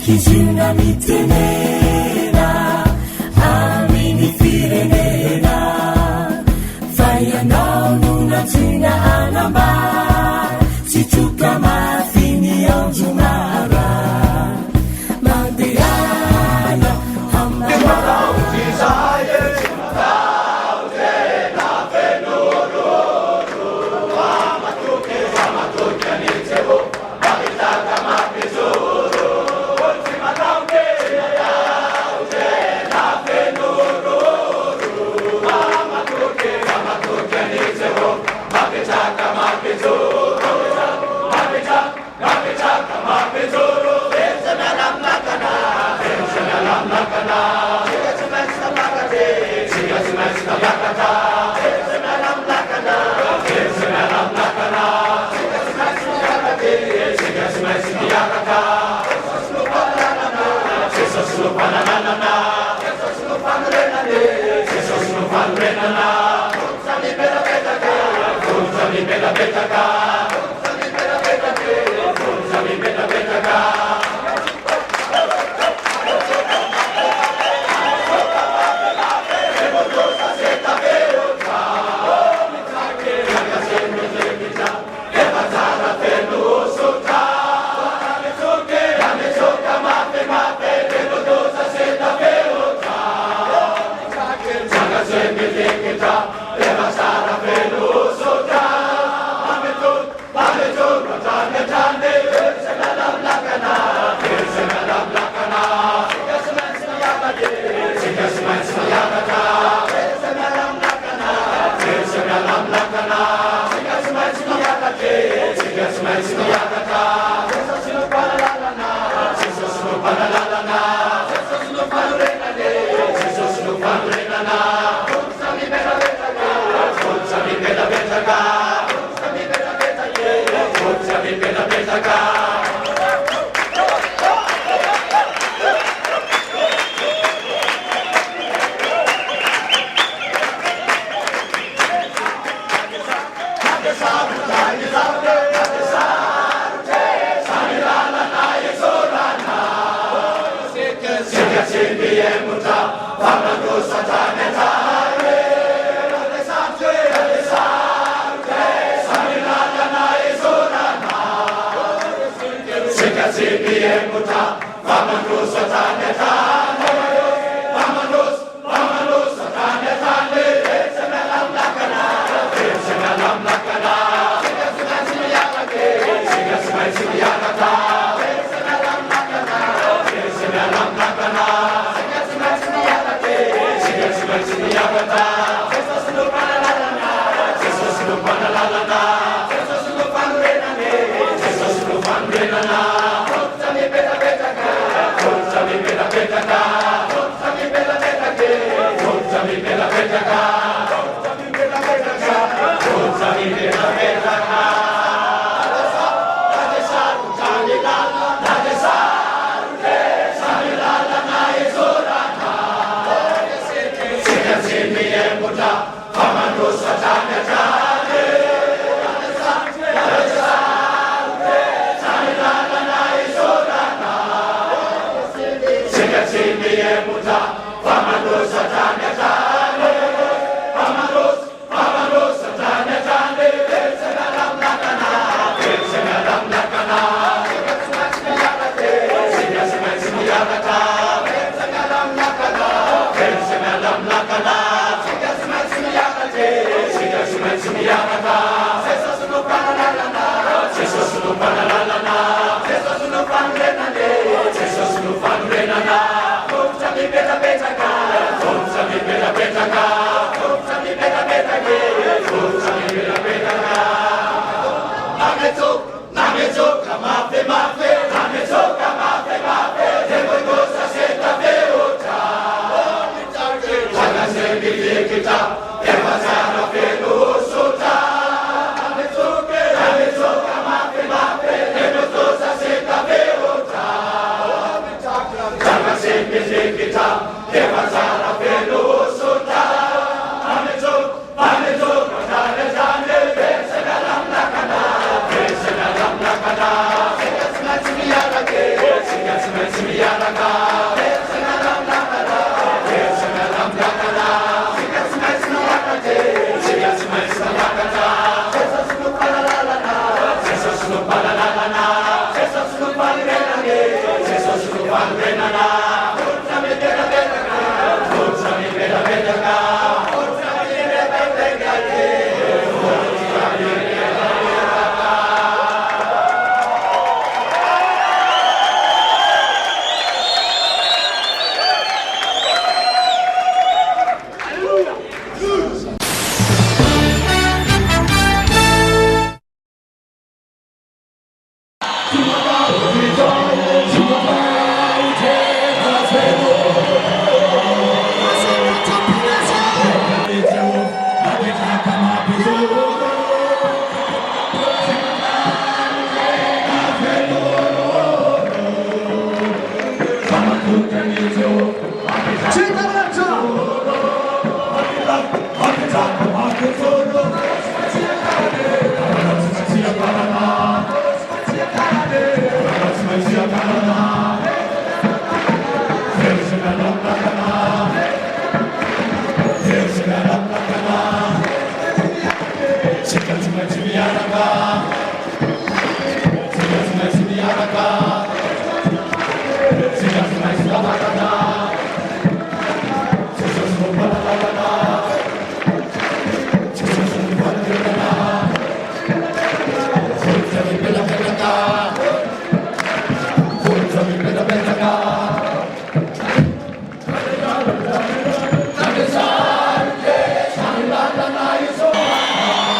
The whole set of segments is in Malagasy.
Zanak'i Ziona mitenena amin'ny firenena fa ianao no nantsoina hanambara sy tsoka mafy ny anjomara. Mandehana hambarao.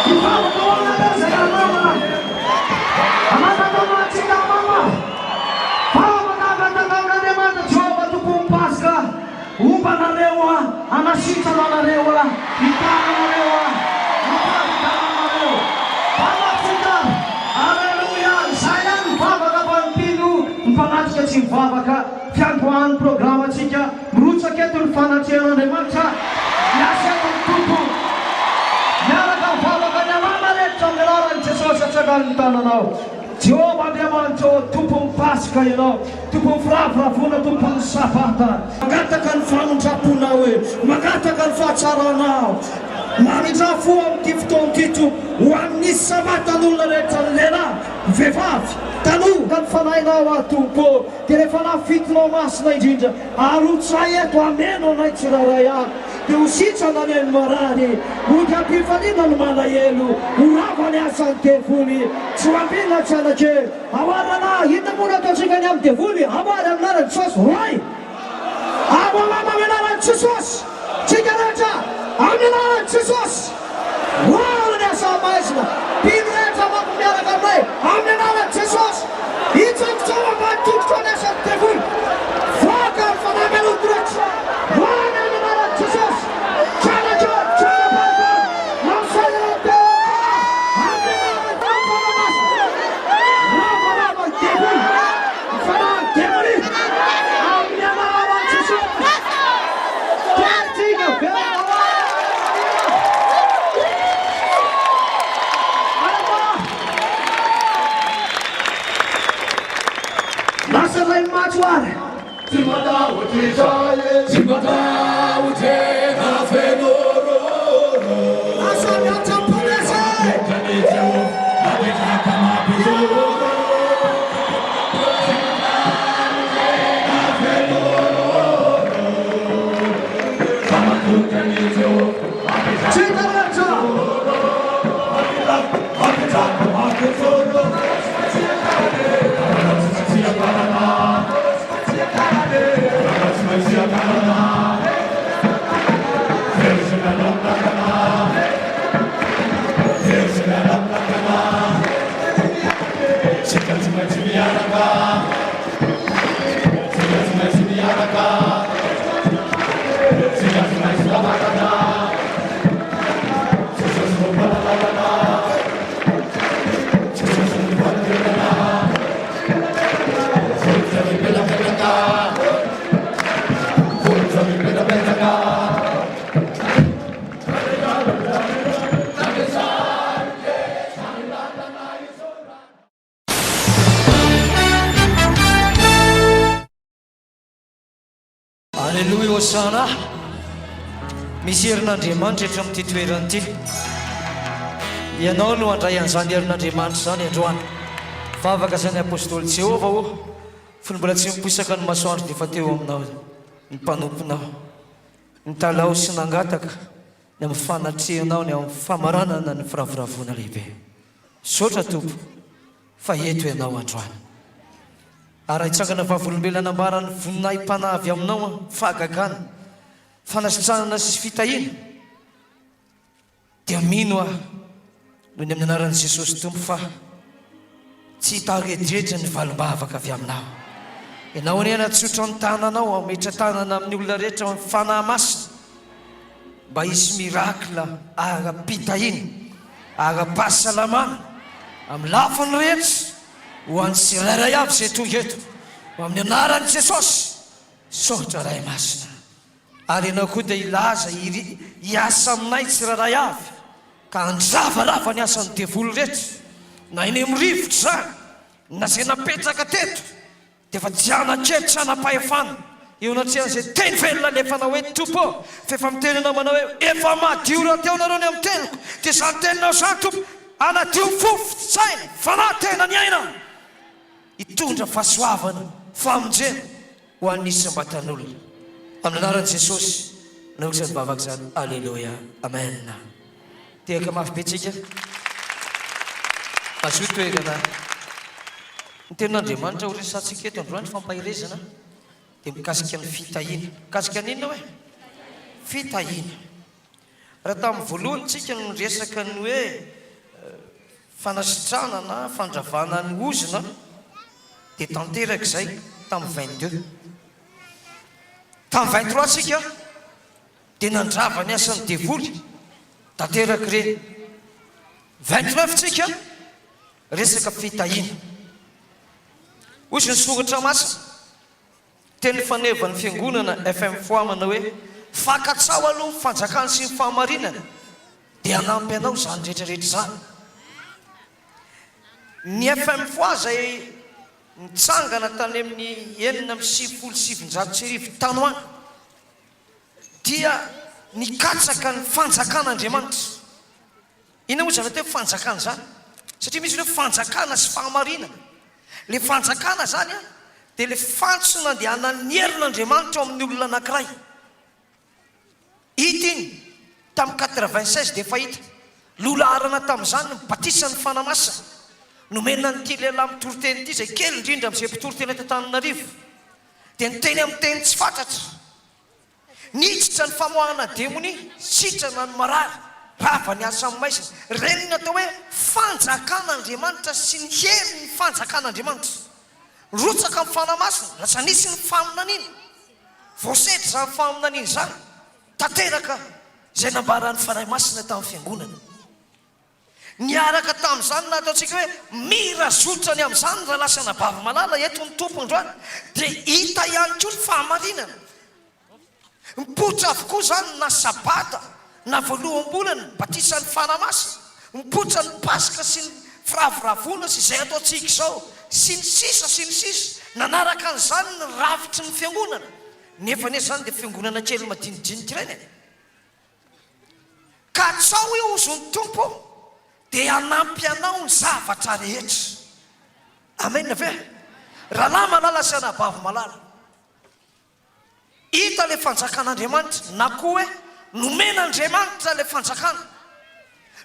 Hivavaka ho anareo izay hamama. Amantatao antsika hamama. Vavaka angataka amin'Andriamanitra Jehovah Tompon'ny Paska. Homba anareo aho, hanasitrana anareo aho, hitahy anareo aho, hitari-dalana anareo. Vavaka Aleloia! Izay ihany ny vavaka fa ny mpino, ny mpanatrika tsy mivavaka. Fiandohan'ny programantsika, mirotsaka eto ny fanatrehan'Andriamanitra, miasa eto ny Tompo. Miaraka mivavaka ny alàna rehetra amin'ny anaran'i Jesosy, atsangano ny tananao. Jehovah Andriamanitra ô, Tompon'ny Paska Ianao, Tompon'ny firavoravoana, Tompon'ny Sabata. Mangataka ny famindram-ponao e, mangataka ny fahatsaranao. Mamindrà fo amin'ity fotoana ity Tompo, ho an'ny isam-batan'olona rehetra, ny lehilahy, ny vehivavy, tanora. Ny Fanahinao aho Tompo ô, dia ilay Fanahy fitonao masina indrindra, arotsay eto, hameno anay tsirairay avy, dia ho sitrana anie ny marary, hody am-pifaliana ny malahelo, ho rava ny asan'ny devoly, tsy ho ambina tsy hanan-kery. Ahoana rahalahy, inona moa no ataontsika ny amin'ny devoly? Ahoana amin'ny anaran'i Jesosy? Roay! Ahoana amin'ny anaran'i Jesosy? Tsika rehetra, amin'ny anaran'i Jesosy! Roahina ny asa maizina! Mpino rehetra manko miaraka aminay, amin'ny anaran'i Jesosy! Hitsangitsao ambany tongotrao ny asan'ny devoly! Voaka ny fanahy maloto rehetra! Roahina amin'ny anaran'i Jesosy! Zanak'o, zana-pahefana, nampisainana ny teo amin'ny fanahy, amin'ny anaran'ny Fanahy Masina! Ravarava ny devoly, ny fanahy demonia, amin'ny anaran'i Jesosy! Tiantsika velona ho Lasa ilay matso ary. Tsy matahotra izay e. Tsy matahotra e na feno roro. Lasa miantra am-pondresy. Mametraka ny Jehovah, mametraka mampijoro. Tsy matahotra e na feno roro. Fa matoky an'i Jehovah, mametraka Tsy hitanareo. Mametraka, mametraka mampijoro. Aleloia Hosana! Misy herin'Andriamanitra eto amin'ity toerana ity. Ianao no handray an'izany herin'Andriamanitra izany androany. Vavaka izay ny apostoly Jehovah ô, fony mbola tsy niposaka ny masoandro dia efa teo aminao ny mpanomponao. Nitalaho sy nangataka ny amin'ny fanatrehanao ny amin'ny famaranana ny firavoravoana lehibe. Misaotra Tompo. Fa eto ianao androany. Ary raha hitsangana vavolombelona hanambara ny voninahi-panahy avy aminao aho, fahagagana, fanasitranana sy fitahiana, dia mino aho, noho ny amin'ny anaran'i Jesosy Tompo, fa tsy hitaredretra ny valim-bavaka avy aminao. Ianao anie hanatsotra ny tananao, hametra-tanana amin'ny olona rehetra ao amin'ny Fanahy Masina, mba hisy miracle ara-pitahiana, ara-pahasalamana, amin'ny lafiny rehetra, ho an'ny tsirairay avy izay tonga eto, ho amin'ny anaran'i Jesosy. Misaotra Ray Masina. Ary Ianao koa dia hilaza hiasa aminay tsirairay avy ka handravarava ny asan'ny devoly rehetra, na eny amin'ny rivotra izany, na izay napetraka teto, dia efa tsy hanan-kery, tsy hanam-pahefana eo anatrehan'izay teny velona alefanao hoe, Tompo ô, fa efa miteny Ianao manao hoe, Efa madio rahateo nareo ny amin'ny teniko, dia izany teninao izany, Tompo, hanadio fo, saina, fanahy, tena, ny aina, hitondra fahasoavana, famonjena. Ho an'ny isam-batan'olona. Amin'ny anaran'i Jesosy no izany vavaka izany. Aleloia. Amen. Tehaka mafy be tsika. Azoy toerana. Ny tenin'Andriamanitra ho resahantsika eto androany fampaherezana dia mikasika ny fitahiana. Mikasika ny inona hoe? Fitahiana. Raha tamin'ny voalohany tsika no niresaka ny hoe fanasitranana na fandravana ny ozona dia tanteraka izay tamin'ny 22. Tamin'ny 23 tsika dia nandrava ny asan'ny devoly, tanteraka ireny. 29 tsika resaka fitahiana. Hoy ny soratra masina. Teny fanevan'ny Fiangonana FMFOA manao hoe, Fankatsaho aloha ny fanjakany sy ny fahamarinany, dia hanampy anao izany rehetra rehetra izany. Ny FMFOA izay nitsangana tany amin'ny 1996 tany ho any dia nikatsaka ny fanjakan'Andriamanitra. Inona moa izany atao hoe fanjakana izany? Satria misy ny hoe fanjakana sy fahamarinana. Ilay fanjakana izany dia ilay fantsona andehanan'ny herin'Andriamanitra ao amin'ny olona anankiray. Hita iny, tamin'ny 96 dia efa hita. Lohalaharana tamin'izany ny batisan'ny Fanahy Masina. Nomena an'ity lehilahy mitory teny ity, izay kely indrindra amin'izay mpitory teny eto Antananarivo. Dia niteny amin'ny teny tsy fantatra. Niditra ny famoahana demonia, sitrana ny marary, rava ny asan'ny maizina. Ireny no atao hoe fanjakan'Andriamanitra sy ny herin'ny fanjakan'Andriamanitra. Rotsaka ny Fanahy Masina, lasa nisy ny faminaniana. Voasedra izany faminaniana izany, tanteraka izay nambaran'ny Fanahy Masina tamin'ny Fiangonana. Niaraka tamin'izany na ataontsika hoe mira zotra ny amin'izany ny rahalahy sy anabavy malala eto ny Tompo androany dia hita ihany koa ny fahamarinana. Mipoitra avokoa izany na sabata na voaloham-bolana, ny batisan'ny Fanahy Masina, mipoitra ny Paska sy ny firavoravoana sy izay ataontsika izao sy ny sisa sy ny sisa Nanaraka an'izany ny rafitry ny fiangonana nefa anie izany dia fiangonana kely madinidinika ireny e! Katsao io ozy ny Tompo dia hanampy anao ny zavatra rehetra. Amen ve? Rahalahy malala sy anabavy malala, hita ilay fanjakan'Andriamanitra na koa hoe nomen'Andriamanitra ilay fanjakana.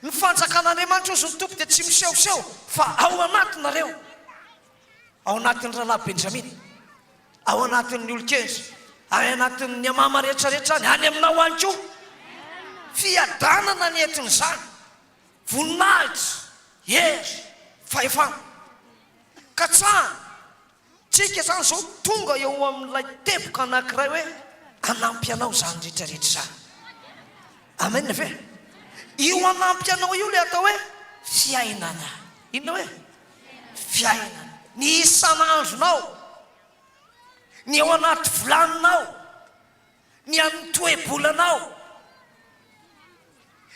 Ny fanjakan'Andriamanitra ozy ny Tompo dia tsy misehoseho fa ao anatinareo. Ao anatin'ny rahalahy Benjamina. Ao anatin'ny olon-kendry, any anatin'ny amama rehetrarehetra any, any aminao any koa. Fiadanana ny entin'izany, voninahitra, hery, fahefana. Katsahana. Tsika izany izao tonga eo amin'ilay teboka anankiray hoe hanampy anao izany rehetrarehetra izany. Amen ve? Io hanampy anao io ilay atao hoe fiainana. Inona hoe? Fiainana. Ny isan'andronao, ny ao anaty vilaninao, ny amin'ny toe-bolanao.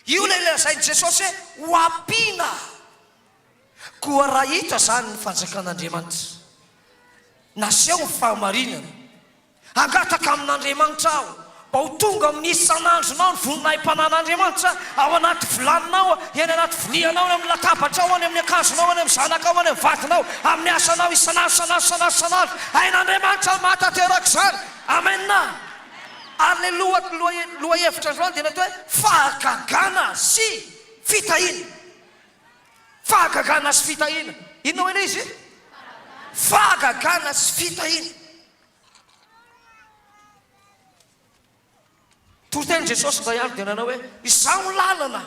Io ilay lazain'i Jesosy hoe ho ampiana. Koa raha hita izany ny fanjakan'Andriamanitra, naseho ny fahamarinana, Hangataka amin'Andriamanitra aho mba ho tonga amin'ny isan'andronao ny voninahi-panan'Andriamanitra ao anaty vilaninao, eny anaty vilianao, eny amin'ny latabatrao, any amin'ny akanjonao, any amin'ny zanakao, any amin'ny vadinao, amin'ny asanao isan'andro, isan'andro, isan'andro, isan'andro. Hain'Andriamanitra ny mahatanteraka izany. Amena. Ary ilay loha, lohahevitra androany dia natao hoe fahagagana sy fitahiana. Fahagagana sy fitahiana. Inona hoy ilay izy? Fahagagana sy fitahiana. Toriteny Jesosy indray andro dia nanao hoe, Izaho no lalana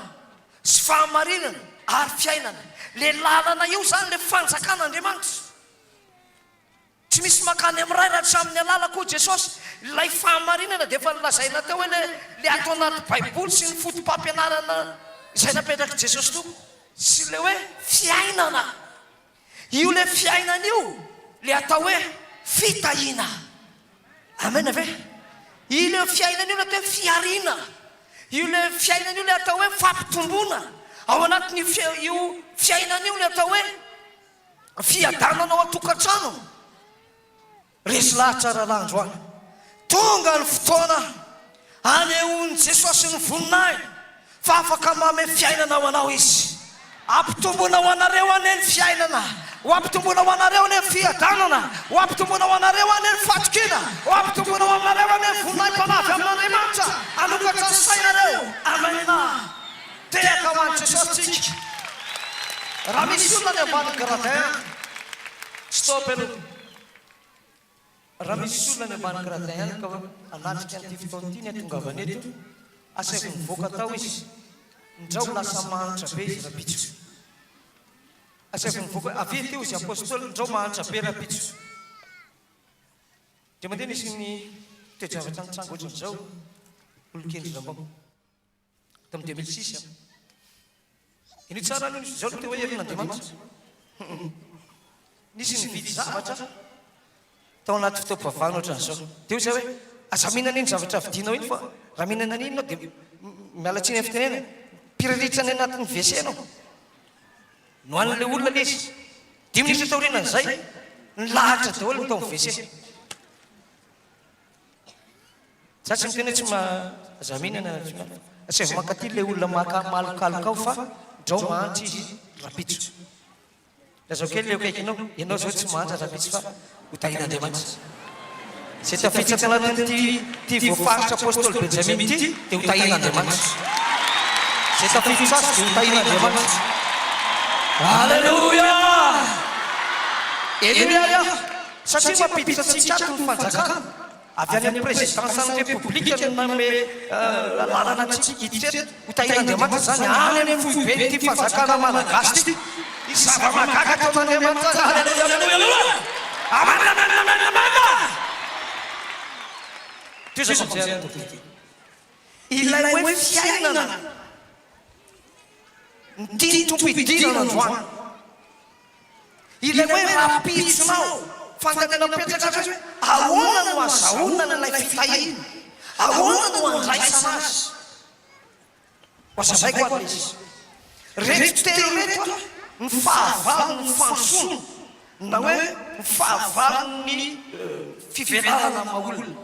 sy fahamarinana ary fiainana. Le lalana io izany le fanjakan'Andriamanitra. Tsy misy mankany amin'ny Ray raha tsy amin'ny alalako hoy Jesosy. Ilay fahamarinana dia efa nolazaina teo hoe le le ato anaty Baiboly sy ny foto-pampianarana izay napetrak'i Jesosy Tompo sy le hoe fiainana. Io le fiainana io le atao hoe fitahiana. Amen ve? Ileo fiainana io no atao hoe fihariana. Io ilay fiainana io ilay atao hoe fampitomboana. Ao anatin'io io fiainana io ny atao hoe fiadanana ao an-tokantrano. Resy lahatra rahalahy androany. Tonga ny fotoana anehoan'i Jesosy ny voninahiny fa afaka manome fiainana ho anao Izy. Ampitomboina ho anareo anie ny fiainana, ho ampitomboina ho anareo anie ny fiadanana, ho ampitomboina ho anareo anie ny fatokiana, ho ampitomboina ho aminareo anie ny voninahi-panahy avy amin'Andriamanitra hanokatra ny sainareo. Amena. Tehaka ho an'i Jesosy tsika. Raha misy olona any ambany gradin any, stop aloha. Raha misy olona any ambany gradin any ka hanatrika an'ity fotoana ity ny hatongavany eto, asaivo mivoaka tao izy, ndrao lasa mahantra be izy rapitso. Asaivo mivoaka, avia ety hozy Apostoly, ndrao mahantra be rapitso. Dia mandeha nisy ny toe-javatra nitranga ohatran'izao, olon-kendry Rambao. Tamin'ny 2006 an. Henoy tsara aloha ny izao no teo hoe herin'Andriamanitra. Nisy nividy zavatra tao anaty fotoam-pivavahana ohatran'izao. Dia hoy izaho hoe, aza mihinana iny zavatra vidianao iny fa raha mihinana an'iny ianao dia miala tsiny amin'ny fitenenana, piriritra any anatin'ny WC ianao. Nohanin'ilay olona ilay izy. Dimy minitra taorianan'izay, nilahatra daholo ny tao amin'ny WC. Za tsy miteny hoe tsy ma aza mihinana tsy ma asaivo mankaty ilay olona maka malokaloka ao fa ndrao mahantra izy rapitso. Lazao kely ilay eo akaikinao, ianao zao tsy mahantra rapitso fa ho tahin'Andriamanitra. Izay tafiditra ato anatin'ity ity voafaritra Apostoly Benjamin ity dia ho tahin'Andriamanitra. Izay tafiditra ato dia ho tahin'Andriamanitra. Alléluia! Henoy ary aho satria mampiditra antsika ato ny fanjakana. Avy any amin'ny présidence-n'ny République no nanome lalana antsika hiditra eto. Ho tahian'Andriamanitra izany any amin'ny foiben'ity fanjakana malagasy ity. Hisy zava-mahagaga ataon'Andriamanitra any. Aleloia, aleloia, aleloia! Amen, amen, amen, amen! Tohizako amin'izay ary tompoko. Ilay hoe fiainana no tian'ny Tompo hidirana androany. Ilay hoe rahampitsonao, fanontaniana mipetraka azy hoe ahoana no azahoana an'ilay fitahiana? Ahoana no andraisana azy? Ho azavaiko ary ilay izy. Ireto telo ireto ny fahavalon'ny fandrosoana na hoe ny fahavalon'ny fivelarana maha olona.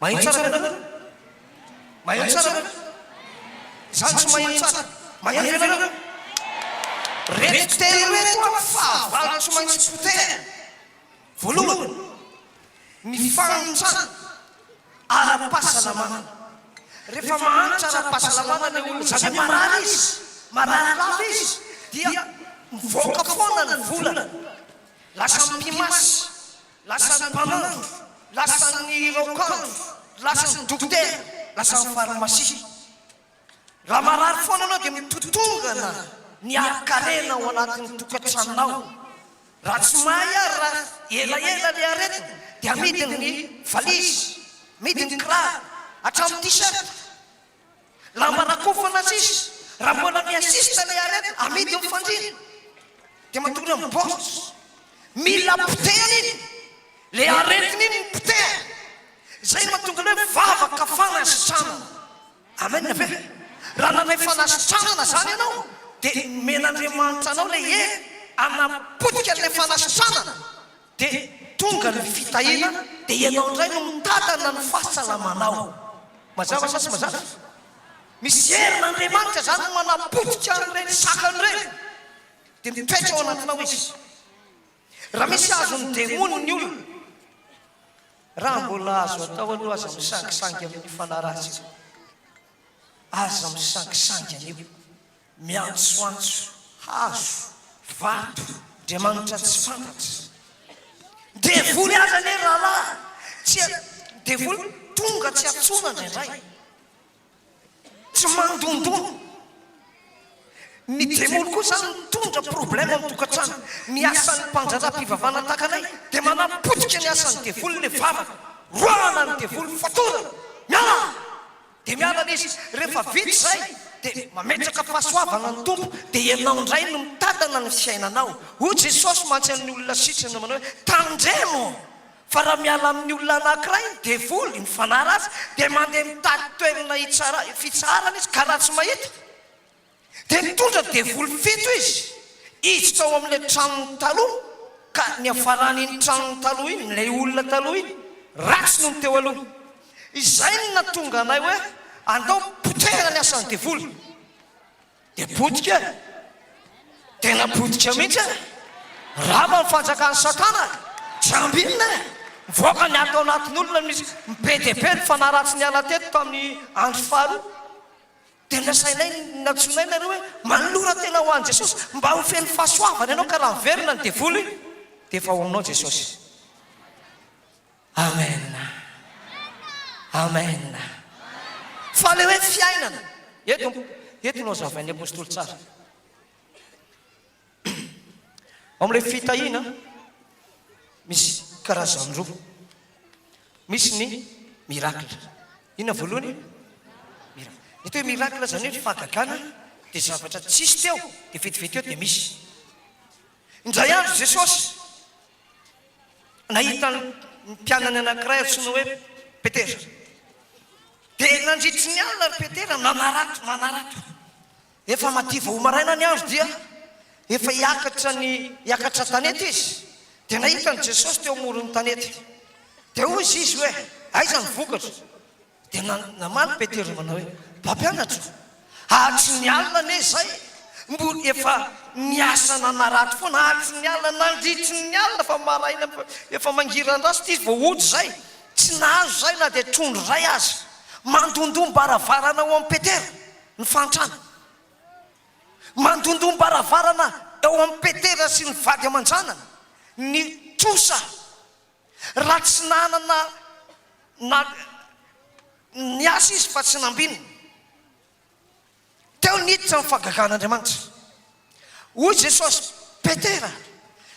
Maheno tsara ve nareo? Maheno tsara ve? Za tsy maheno tsara. Maheno ve nareo? Reto telo reto an fahavalo tsy maintsy potehina. Voalohany, ny fahantrana ara-pahasalamana. Rehefa mahantra ara-pahasalamana ilay olona, izany hoe marary izy, marary lava izy, dia mivoaka foana ny volany. Lasa mpimasy, Lasan'ny mpanandro, lasan'ny raokandro, lasan'ny dokotera, lasan'ny farmasia. Raha marary foana ianao dia mitotongana ny harin-karena ao anatin'ny tokantranonao. Raha tsy mahay ary raha elaela ilay aretina dia amidiny ny valizy, amidiny ny kiraro, hatramin'ny t-shirt. Lamba rakofana sisa, raha mbola mi-insiste ilay aretina, amidy ny fandriana, dia matory amin'ny baoritra. Mila potehana iny, ilay aretina iny no potehana. Izay no mahatonga ilay hoe vavaka fanasitranana. Amen ve? Raha nandray fanasitranana izany ianao, dia nomen'Andriamanitra anao ilay hery hanapotika an'ilay fanasitranana. Dia tonga ny fitahiana dia ianao indray no mitantana ny fahasalamanao. Mazava sa tsy mazava? Misy herin'Andriamanitra izany manapotika an'ireny sakana ireny dia mitoetra ao anatinao izy. Raha misy azon'ny demony ny olona, raha mbola azo atao aloha aza misangisangy amin'ny fanahy ratsy io. Aza misangisangy an'io. Miantsoantso hazo, vato, Andriamanitra tsy fantatra. Ny devoly aza anie rahalahy tsy ny devoly tonga tsy antsoina indraindray. Tsy mandondona. Ny demoly koa izany mitondra problème amin'ny tokantrano. Ny asan'ny mpandraharaha-pivavahana tahaka anay dia manapotika ny asan'ny devoly ilay vavaka. Roahana ny devoly, fatorana, miala! Dia miala ilay izy. Rehefa vita izay dia mametraka fahasoavana ny Tompo dia ianao indray no mitantana ny fiainanao. Hoy Jesosy mantsy amin'ny olona sitrana manao hoe, Tandremo! Fa raha miala amin'ny olona anankiray ny devoly, ny fanahy ratsy, dia mandeha mitady toerana hitsara, fitsaharana izy, ka raha tsy mahita, dia mitondra devoly fito izy, hiditra ao amin'ilay tranony taloha, ka niafaran'iny tranony taloha iny, ilay olona taloha iny, ratsy noho ny teo aloha. Izay no nahatonga anay hoe, andao potehina ny asan'ny devoly. Dia potika e! Tena potika mihitsy e! Rava ny fanjakan'i Satana e! Tsy ambinina e! Mivoaka ny ato anatin'olona misy be dia be ny fanahy ratsy niala teto tamin'ny andro faharoa. Dia nasainay nantsoinay nareo hoe manolora tena ho an'i Jesosy mba ho feno fahasoavana ianao ka raha miverina ny devoly dia efa ao aminao Jesosy. Amen Amen Fa le hoe fiainana eto eto no azavain'ny apostoly tsara. Ao amin'ilay fitahiana misy karazany roa. Misy ny miracle. Inona voalohany? Miracle. Ny atao hoe miracle izany hoe fahagagana dia zavatra tsisy teo dia vetivety eo dia misy. Indray andro Jesosy Nahita ny mpianany anankiray antsoina hoe Petera. Dia nandritry ny alina ry Petera nanarato, nanarato. Efa madiva ho maraina ny andro dia efa hiakatra ny hiakatra tanety izy. Dia nahita an'i Jesosy teo amoron'ny tanety. Dia hoy izy hoe, Aiza ny vokatra? Dia namaly Petera manao hoe, Mpampianatra, hatry ny alina anie izay mbo efa niasa nanarato foana, hatry ny alina, nandritry ny alina fa maraina efa mangiran-dratsy ity vao hody izay, tsy nahazo izay na dia trondro iray aza. Mandondom-baravarana ao amin'i Petera ny fahantrana. Mandondom-baravarana eo amin'i Petera sy ny vady aman-janany ny trosa. Raha tsy nanana na niasa izy fa tsy nambinina. Teo niditra ny fahagagan'Andriamanitra. Hoy Jesosy, Petera,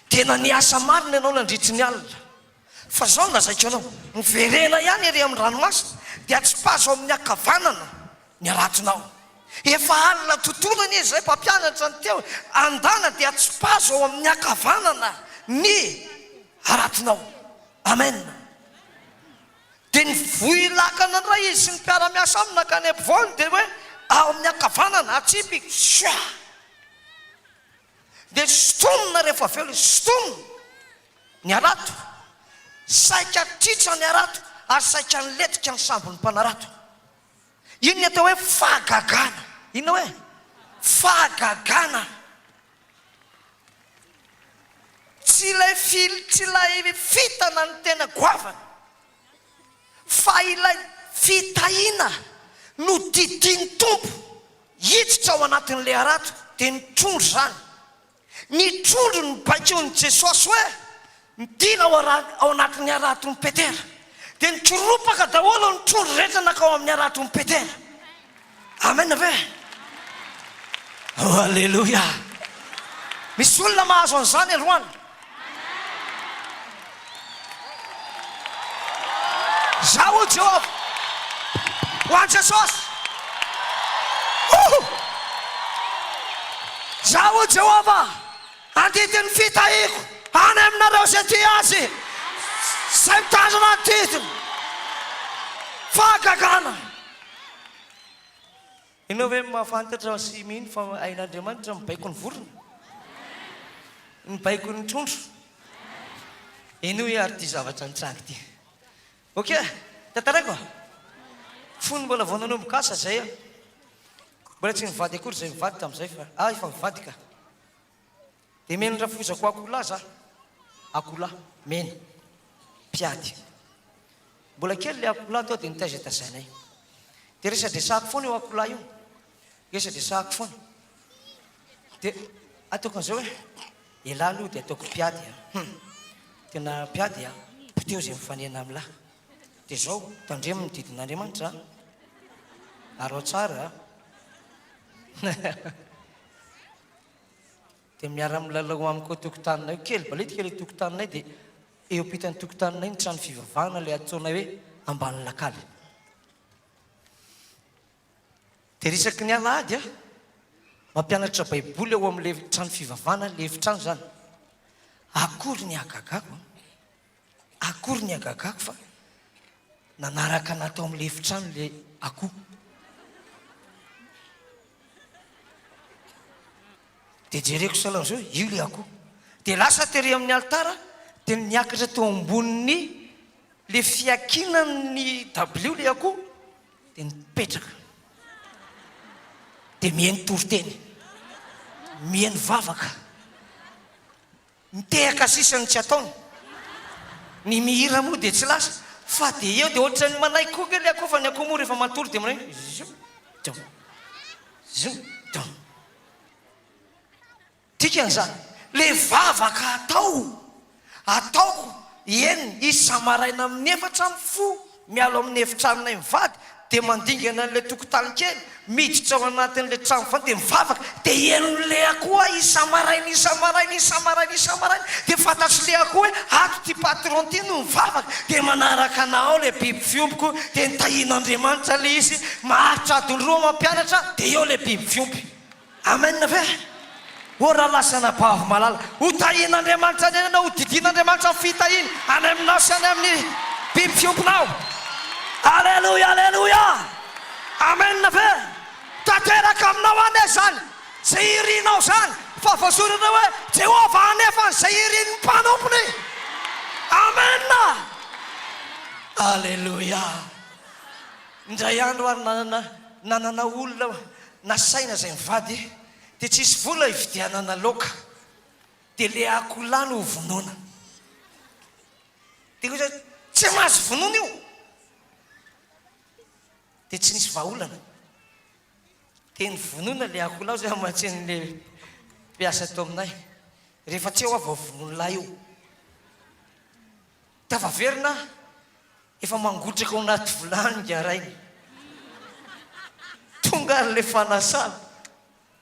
tena niasa marina ianao nandritry ny alina. Fa izao no lazaiko anao, miverena ihany ery amin'ny ranomasina, dia atsipazo amin'ny ankavanana ny haratonao. Efa alina tontolo anie izay mpampianatra ny teo, andana dia atsipazo ao amin'ny ankavanana ny haratonao. Amen. Dia nivoy lakana indray izy sy ny mpiara-miasa aminy nankany ampovoany dia hoe ao amin'ny ankavanana atsipy shua. Dia sintomina rehefa avy eo ilay sintomina ny harato. Saika tritra ny harato ary saika nilentika ny sambon'ny mpanarato. Iny ny atao hoe fahagagana. Inona hoe? Fahagagana. Tsy ilay fil, tsy ilay fitana no tena goavana, fa ilay fitahiana nodidian'ny Tompo hiditra ao anatin'ilay harato, dia ny trondro izany. Ny trondro no baikoin'i Jesosy hoe midina ao ao anatin'ny haraton'i Petera. Dia nikoropaka daholo ny trondro rehetra nankao amin'ny haraton'i Petera. Amen ve? Oh aleloia! Misy olona mahazo an'izany androany. Izaho hoy Jehovah, ho an'i Jesosy. Oho! Izaho hoy Jehovah, handidy ny fitahiako any aminareo izay tia Azy, izay mitandrina ny didiny. Fahagagana! Ianao ve mahafantatra sy mino fa hain'Andriamanitra mibaiko ny vorona? Mibaiko ny trondro? Henoy ary ity zavatra nitranga ity. Ok, tantaraiko? Fony mbola vao nanomboka asa izay aho. Mbola tsy nivady akory izay mivady tamin'izay fa, ah efa nivady ka. Dia mena rafozako akoholahy za. Akoholahy, mena. Mpiady. Mbola kely ilay akoholahy teo dia nitaizatazainay. Dia resadresahako foana io akoholahy io. Resadresahako foana. Dia ataoko an'izao hoe, elah aloha dia ataoko mpiady a. Hum. Tena mpiady a. Poteho izay mifanena amin'lah. Dia izao, tandremo ny didin'Andriamanitra a. Araho tsara a. Dia miara-milalao amiko eo tokotaninay eo, kely balitika ilay tokotaninay dia eo ampitan'ny tokotaninay ny trano fivavahana ilay antsoinay hoe ambany lakaly. Dia resaky ny alahady aho, mampianatra baiboly ao amin'ilay trano fivavahana, ilay efitrano izany. Akory ny hagagako an! Akory ny hagagako fa nanaraka anah tao amin'ilay efitrano ilay akoho. Dia jereko sahala amin'izao, io ilay akoho. Dia lasa tery amin'ny alitara, dia niakatra teo ambonin'ny ilay fiankinan'ny dabilio ilay akoho, dia nipetraka. Dia mihaino toriteny, mihaino vavaka. Mitehaka sisa no tsy ataony. Ny mihira moa dia tsy lasa fa dia eo dia ohatran'ny manaiky koa ange ilay akoho fa ny akoho moa rehefa matory dia manao hoe zoom dum zoom dum. Dikan'izany, ilay vavaka atao, ataoko eny isa-maraina amin'ny efatra mifoha Miala ao amin'ny efitranonay mivady dia mandingana an'ilay tokotany kely, miditra ao anatin'ilay trano vao dia mivavaka, dia henon'i Lea koa isa-maraina, isa-maraina, isa-maraina, isa-maraina, dia fantatr'i Lea koa hoe ato ity patron ity no mivavaka, dia manaraka anà ao ilay biby fiompiko, dia nitahian'Andriamanitra ilay izy, maharitra adiny roa mampianatra, dia eo ilay biby fiompy. Amen ve? O rahalahy sy anabavy malala, ho tahian'Andriamanitra anie ianao, ho didian'Andriamanitra ny fitahiany any aminao sy any amin'ny biby fiompinao. Aleloia, aleloia! Amen ve? Tanteraka aminao anie izany, izay irinao izany, fa voasoratra hoe, Jehovah hanefa an'izay irin'ny mpanompony. Amen! Aleloia! Indray andro ary nanana nanana olona nasaina izay mivady dia tsisy vola hividianana laoka dia le akoholahy no hovonoina dia hoy izy tsy mahazo vonoina io dia tsy nisy vahaolana dia nivonoina le akoholahy zay aman-tsen'le mpiasa tao aminay rehefa tsy eo aho vao vonoin'ny lahy io Tafaverina aho, efa mangotraka ao anaty vilany ingahy rainy. Tonga ary ilay fanasana,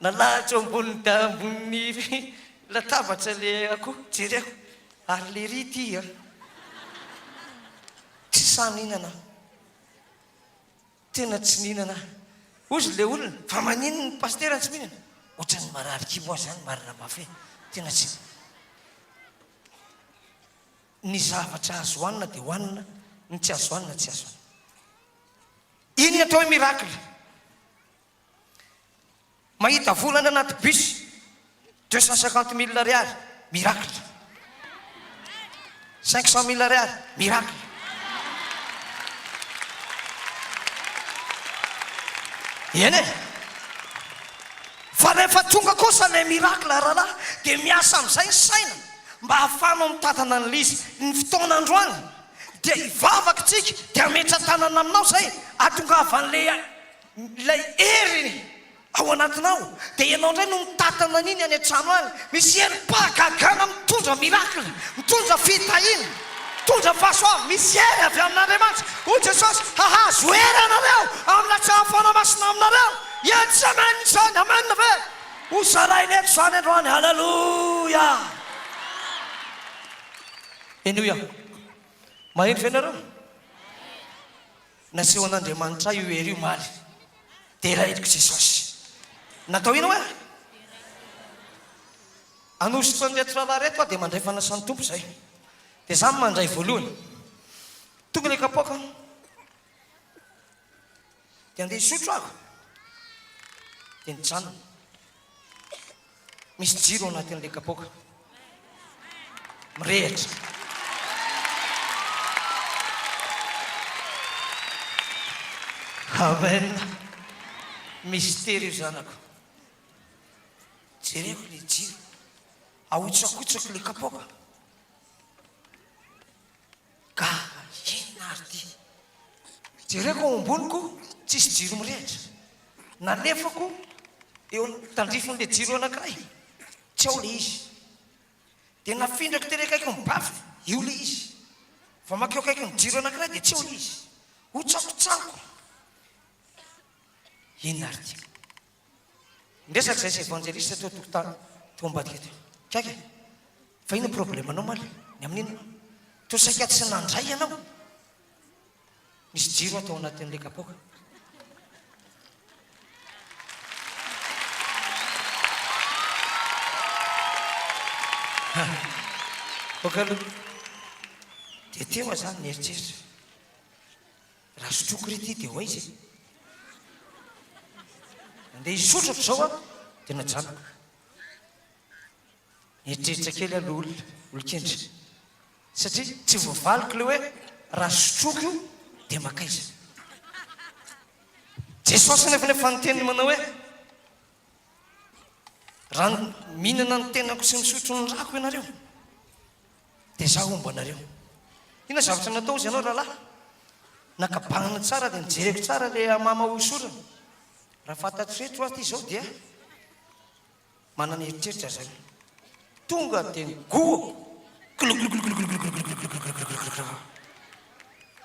nalahatra eo ambonin'ny ambonin'ny latabatra ilay akoho, jereo, ary lery ity an! Tsy sahy nihinana aho, tena tsy nihinana aho. Hozy ilay olona, fa maninona ny pasitera no tsy mihinana? Ohatran'ny marary kibo aho izany marina mafy e, tena tsy. Ny zavatra azo hohanina dia hohanina, ny tsy azo hohanina tsy azo hohanina. Iny ny atao hoe miracle. Mahita vola any anaty bus, 250 mille ariary, miracle. 500 mille ariary, miracle. Eny e! Fa rehefa tonga kosa ilay miracle rahalahy dia miasa amin'izay ny saina. Mba hahafahanao mitantana an'ilay izy. Ny fotoana androany dia hivavaka tsika dia hametra-tanana aminao izay hahatongavan'ilay ilay hery ao anatinao dia ianao indray no mitantana an'iny any an-trano any. Misy herim-pahagagana mitondra miracle, mitondra fitahiana, mitondra fahasoavana. Misy hery avy amin'Andriamanitra. Hoy Jesosy, hahazo hery ianareo amin'ny latsahan'ny Fanahy Masina aminareo. Eny tsy amen izany, amen ve? Ho zaraina eto izany androany, Haleloia! Henoy aho. Maheno ve nareo? Nasehon'Andriamanitra ahy io hery io omaly. Deraiko Jesosy. Natao inona hoe? Hanositra an'ireto rahalahy ireto aho dia mandray fanasan'ny Tompo izay. Dia izaho no mandray voalohany. Tonga ilay kapoaka. Dia andeha hisotro aho. Dia nijanona. Misy jiro ao anatin'ilay kapoaka. Mirehitra. Amen. Mistery io zanako. Jereko ilay jiro. Ahotsakotsako ilay kapoaka. Gaga, inona ary ity? Jereko ao amboniko, tsisy jiro mirehitra. Nalefako eo tandrifin'ilay jiro anankiray, tsy ao ilay izy. Dia nafindrako tery akaikin'ny baffle, io ilay izy. Vao mankeo akaikin'ny jiro anankiray dia tsy eo ilay izy. Hotsakotsako. Inona ary ity? Niresaka izay sy evanjelista teo an-tokotany teo ambadika teo. Gaga e! Fa inona problème-nao omaly? Ny amin'inona? Toa saika tsy nandray ianao. Nisy jiro ato ao anatin'ilay kapoaka. Ok aloha. Dia teo aho izany nieritreritra, raha sotroiko re ity dia ho aiza e? Nandeha hisotro ohatr'izao aho dia najanoko. Nieritreritra kely aho loholona, olon-kendry. Satria tsy voavaliko ilay hoe raha sotroiko io dia mankaiza. Jesosy anefa nefa niteny manao hoe raha mihinana ny tenako sy misotro ny rako ianareo dia izaho homba anareo. Inona zavatra natao hozy ianao rahalahy? Nakabanana tsara dia nijereko tsara ilay hamama hosorana. Raha fantatro eto aho ity izao dia Manana eritreritra zay. Tonga dia nigohako. Gluglugluglugluglugluglugluglugluglugluglugluglu.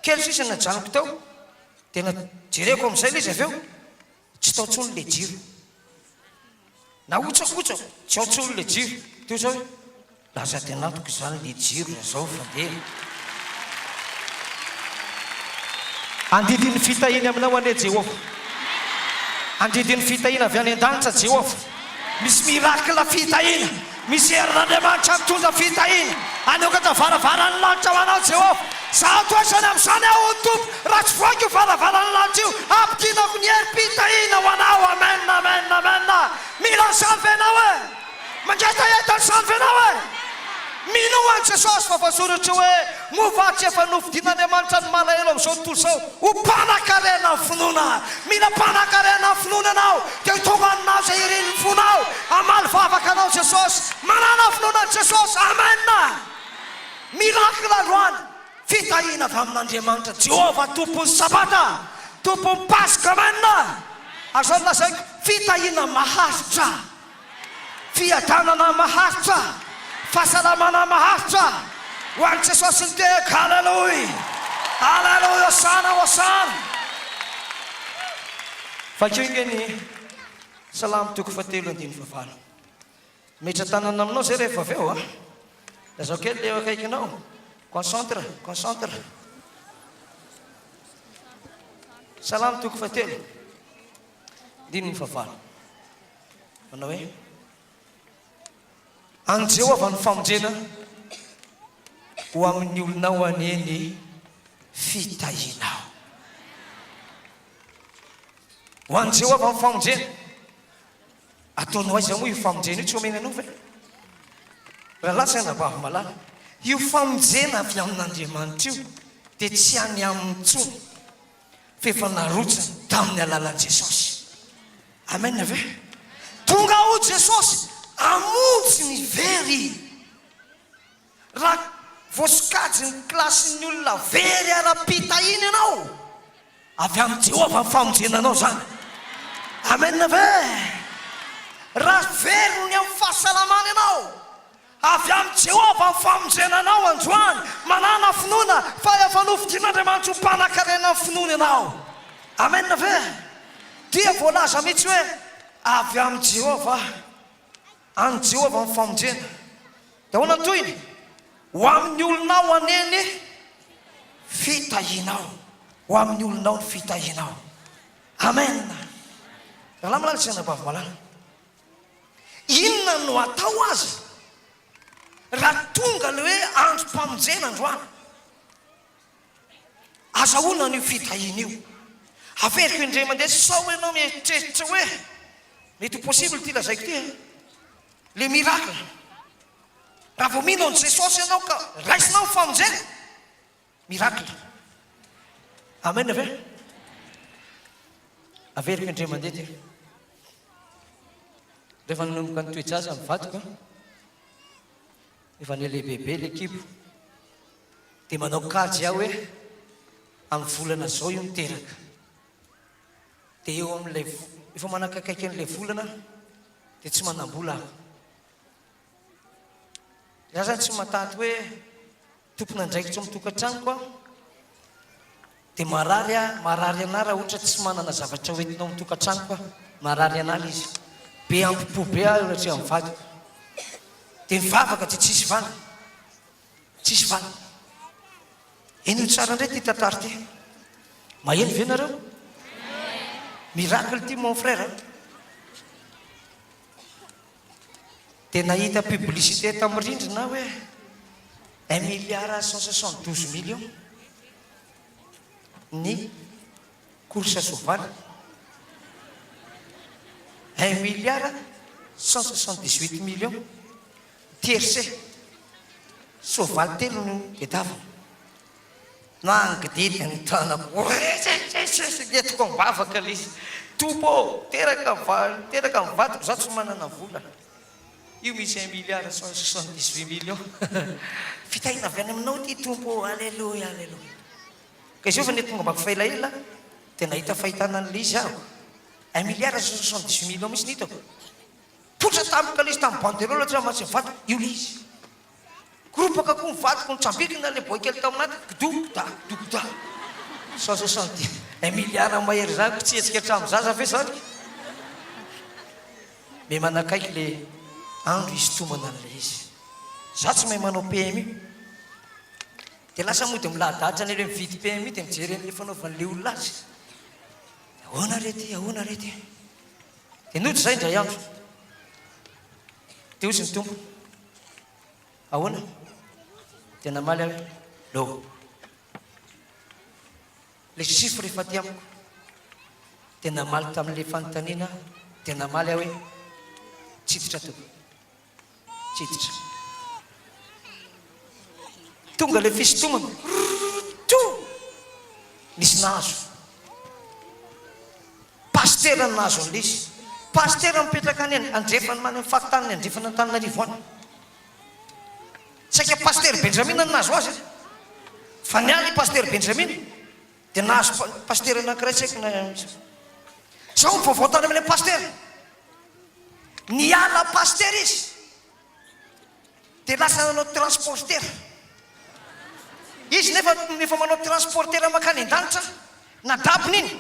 Kely sisa najanoko tao. Dia najereko amin'izay ilay izy avy eo. Tsy tao intsony ilay jiro. Nahotsakotsako, tsy ao intsony ilay jiro. Teo izao hoe, lasa aty anatiko izany ilay jiro raha izao fa dia. Handidy ny fitahiany aminao anie Jehovah. Handidy ny fitahiana avy any an-danitra Jehovah. Misy miracle fitahiana. Misy herin'Andriamanitra mitondra fitahiana. Hanokatra varavaran'ny lanitra ho anao Jehovah. Zaho toesany amin'izany aho, hoy ny Tompo, raha tsy vohaiko io varavaran'ny lanitra io, hampidinako ny herim-pitahiana ho anao. Amen, amen, amen. Mila an'izany ve ianao e? Mangetaheta an'izany ve ianao e? Minoa an'i Jesosy fa voasoratra hoe, Moa va tsy efa nofidin'Andriamanitra ny malahelo amin'izao tontolo izao ho mpanankarena amin'ny finoana? Mila mpanankarena amin'ny finoana ianao, dia ho tonga aminao izay irin'ny fonao. Hamaly vavaka anao Jesosy. Manàna finoana an'i Jesosy. Amen! Miracle androany. Fitahiana avy amin'Andriamanitra Jehovah Tompon'ny Sabata, Tompon'ny Paska. Amen! Ary izao no lazaiko, fitahiana maharitra. Fiadanana maharitra, fahasalamana maharitra ho an'i Jesosy ny tehaka. Aleloia! Aleloia! Hosana! Hosana! Vakio ange ny Salamo toko fahatelo andininy fahavalo. Metra-tanana aminao izay rehefa avy eo a. Lazao kely ilay eo akaikinao. Concentre, concentre. Salamo toko fahatelo andininy fahavalo. Manao hoe, An'i Jehovah ny famonjena, ho amin'ny olonao anie ny fitahianao. Ho an'i Jehovah ny famonjena. Ataonao aiza moa io famonjena io? Tsy omeny anao ve? Rahalahy sy anabavy malala, io famonjena avy amin'Andriamanitra io dia tsy any aminy intsony. fa efa narotsany tamin'ny alalan'i Jesosy. Amen ve? Tonga ao Jesosy hamonjy ny very. Raha voasokajin'ny kilasin'ny olona very ara-pitahiana ianao, avy amin'i Jehovah ny famonjena anao izany. Amen ve? Raha very ny amin'ny fahasalamana ianao, Avy amin'i Jehovah ny famonjena anao androany. Manàna finoana fa efa nofidin'Andriamanitra ho mpanankarena amin'ny finoana ianao. Amen ve? Dia voalaza mihitsy hoe avy amin'i Jehovah, an'i Jehovah ny famonjena. Dia ahoana ny tohiny? Ho amin'ny olonao anie ny fitahianao. Ho amin'ny olonao ny fitahianao. Amen. Rahalahy malala sy anabavy malala. Inona no atao aza raha tonga ilay hoe androm-pamonjena androany? Azahoana an'io fitahiana io. Averiko indray mandeha sao ianao mieritreritra hoe mety ho possible ity lazaiko ity e. Le miracle. Raha vao mino an'i Jesosy ianao ka raisinao ny famonjena, Miracle. Amen ve? Averiko indray mandeha ty. Rehefa nanomboka nitoe-jaza ny vadiko, efa nihalehibebe ilay kibo, dia manao kajy aho hoe amin'ny volana izao io miteraka. Dia eo amin'ilay, efa manakaikaiky an'ilay volana dia tsy manam-bola aho. Za zany tsy mataty hoe tompon'andraikitra ao amin'ny tokantranoko aho dia marary aho, marary anah raha ohatra tsy manana zavatra hoentina ao amin'ny tokantranoko aho, marary anah ilay izy. Be ampo-po be aho eo anatrehan'ny vadiko. Dia mivavaka dia tsisy valiny. Tsisy valiny. Henoy tsara indray ity tantara ity. Maheno ve nareo? Miracle ity mon frère a. Dia nahita publicité tamin'ny rindrina aho hoe. Un milliard 172 millions ny course soavaly. Un milliard 178 millions tiercé. Soavaly telo no tadiavina. Nangididy ny tanako. Entiko am-bavaka ilay izy. Tompo ô, teraka teraka ny vadiko, izaho tsy manana vola. Io misy un milliard 178 millions. Fitahiana avy any aminao ity Tompo ô, aleloia, aleloia. Ka izao efa nety tonga ambako fa elaela dia nahita fahitana an'ilay izy aho. Un milliard 178 millions mihitsy no hitako. Poitra tampoka ilay izy tamin'ny banderole tsy mahatsy ny vadiko, io ilay izy. Koropaka koa ny vadiko nitsambikina ilay boay kely tao anaty, kidouda, kidouda. 170, un milliard mahery izany ko tsy hetsika hatramin'ny zaza ve izany? Me manakaiky le andro hisintomana an'ilay izy. Za tsy mahay manao PMU. Dia lasa mody milahadahatra any ilay mividy PMU dia mijery an'ilay fanaovan'ilay olona azy. Ahoana re ty, ahoana re ty? Dia nody izay indray andro. Dia hozy ny Tompo, ahoana? Dia namaly aho hoe, lo. Ilay chiffre efa aty amiko. Dia namaly tamin'ilay fanontaniana aho, dia namaly aho hoe, tsy hiditra tompoko. Tsy hiditra. Tonga ilay fisintomana. Rrrr! Nisy nahazo. Pasitera no nahazo an'ilay izy. Pasitera mipetraka any andrefana, any amin'ny faritanin'ny andrefan'Antananarivo any. Saika Pasitera Benjamina no nahazo azy e. Fa niala i Pasitera Benjamina dia nahazo pasitera anankiray tsy haiko na iza. Izao ny vaovao tany amin'ilay pasitera. Niala pasitera izy dia lasa nanao transportera. Izy nefa efa manao transportera mankany an-danitra, nadabony iny.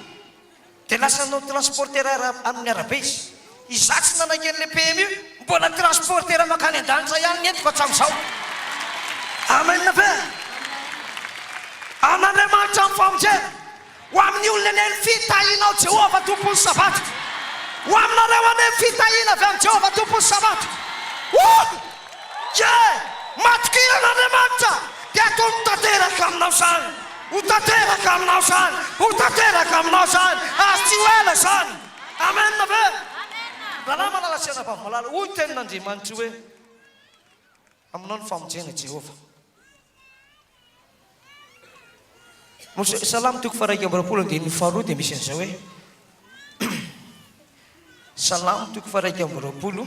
Dia lasa nanao transporteur amin'ny arabe izy. Izaho tsy nanaiky an'ilay PMU, mbola transporteur mankany an-danitra ihany ny entiko hatramin'izao. Amen ve? An'Andriamanitra ny famonjena. Ho amin'ny olona anie ny fitahianao Jehovah Tompon'ny Sabata. Ho aminareo anie ny fitahiana avy amin'i Jehovah Tompon'ny Sabata. Oh! Yeah! Matokia an'Andriamanitra dia ataony tanteraka aminao izany. Ho tanteraka aminao izany, ho tanteraka aminao izany, ary tsy ho ela izany. Amen ve? Rahalahy malala sy anabavy malala, hoy ny tenin'Andriamanitra hoe, Aminao ny famonjena, Jehovah. Salamo toko faha-21 andininy faharoa dia misy an'izao hoe, Salamo toko faha-21,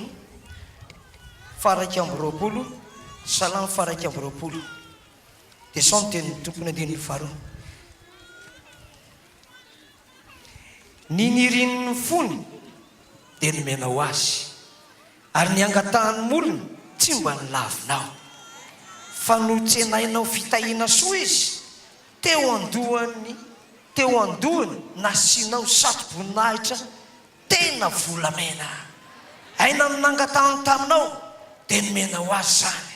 faha-21, Salamo faha-21. Dia sao ny tenin'ny Tompo ny andininy faharoa. Ny nirin'ny fony dia nomenao azy, ary ny angatahan'ny molony tsy mba nolavinao. Fa notsenainao fitahiana soa izy, teo an-dohany teo an-dohany nasianao satroboninahitra Tena volamena. Aina no nangatahany taminao dia nomenao azy izany.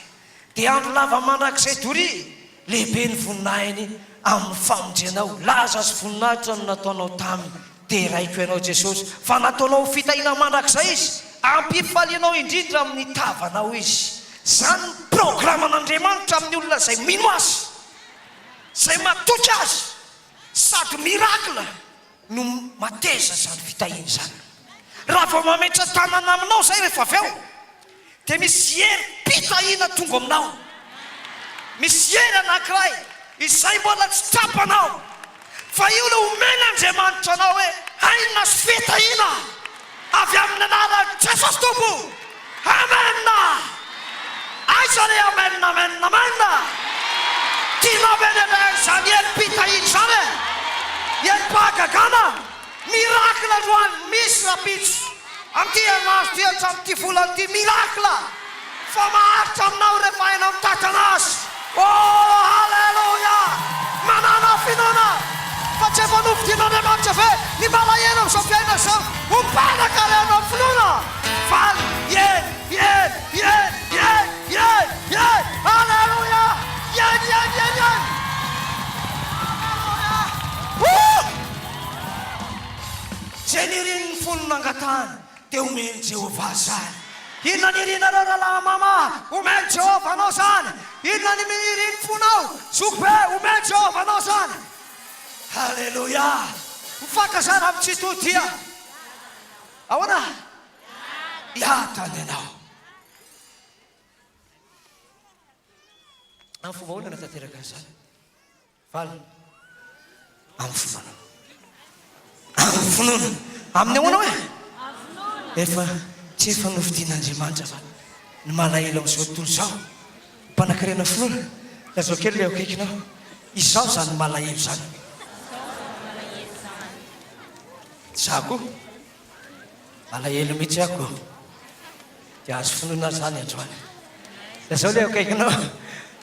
Dia andro lava mandrakizay doria, lehibe ny voninahiny amin'ny famonjenao. Laza sy voninahitra no nataonao taminy. Deraiko Ianao Jesosy fa nataonao ho fitahiana mandrakizay izy. Ampifalianao indrindra amin'ny tavanao izy. Izany ny programan'Andriamanitra amin'ny olona izay mino Azy, izay matoky Azy, sady miracle. no mateza izany fitahiana izany. Raha vao mametra-tanana aminao izay rehefa avy eo, dia misy herim-pitahiana tonga aminao. Misy hery anankiray izay mbola tsy tsapanao, fa io no omen'Andriamanitra anao hoe aina sy fitahiana avy amin'ny anaran'i Jesosy Tompo. Amen! Aiza le amen amen amen? Tianao ve ny handray an'izany herim-pitahiana izany e? Herim-pahagagana, miracle androany, misy rahampitso, amin'ity herinandro ity hatramin'ity volana ity, miracle! Fa maharitra aminao rehefa hainao mitantana azy. Oh, haleloia! Manàna finoana fa tsy efa nofidin'Andriamanitra ve ny malahelo amin'izao fiainana izao ho mpanankarena amin'ny finoana? Faly, eny, eny, eny, eny, eny, eny! Haleloia! Eny, eny, eny, eny! Haleloia! Oh! Izay nirin'ny fony nangatahany, dia homen'i Jehovah izany. Inona ny irinareo rahalahy Mama? Omen'i Jehovah anao izany. Inona ny irin'ny fonao, zokibe? Omen'i Jehovah anao izany. Haleloia! Mifankazara amin'ny Tsitoha dia ahoana? Hiadana ianao. Amin'ny fomba ahoana natanteraka an'izany? Valiny, Amin'ny finoana. Amin'ny finoana. Amin'ny ahoana hoe? Efa tsy efa nofidin'Andriamanitra va ny malahelo amin'izao tontolo izao? Mpanankarena finoana, lazao kely ilay eo akaikinao, izaho izany malahelo izany. Izaho koa. Malahelo mihitsy aho ko. Dia azo finoana aho izany androany. Lazao ilay akaikinao,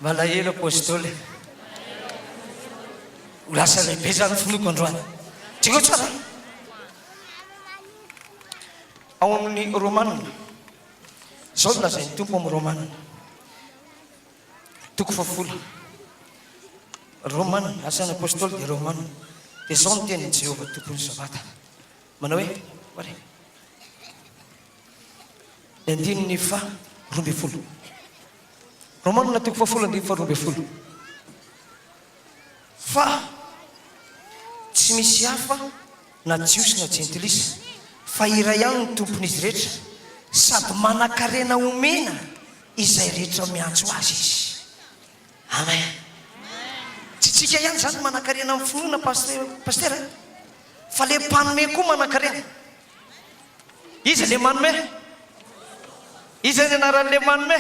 malahelo Apostoly. Ho lasa lehibe izany ny finoako androany. Jereo tsara. Ao amin'ny Romana. Izao no lazain'ny Tompo amin'ny Romana. Toko fahafolo. Romana, asan'ny Apostoly dia Romana. Dia izao no tenin'i Jehovah Tompon'ny Sabata. Manao hoe, Oare. Ny andininy faha 12. Romanina toko fahafolo andininy faha 12. Fa tsy misy hafa na Jiosy na Jentilisa, fa iray ihany ny Tompon'izy rehetra, sady manan-karena omena izay rehetra miantso Azy Izy. Amen. Tsy tsika ihany izany no manan-karena amin'ny finoana Pasteur, Pasteur a! Fa le mpanome koa manankarena. Iza le manome? Iza ny anaran'le manome?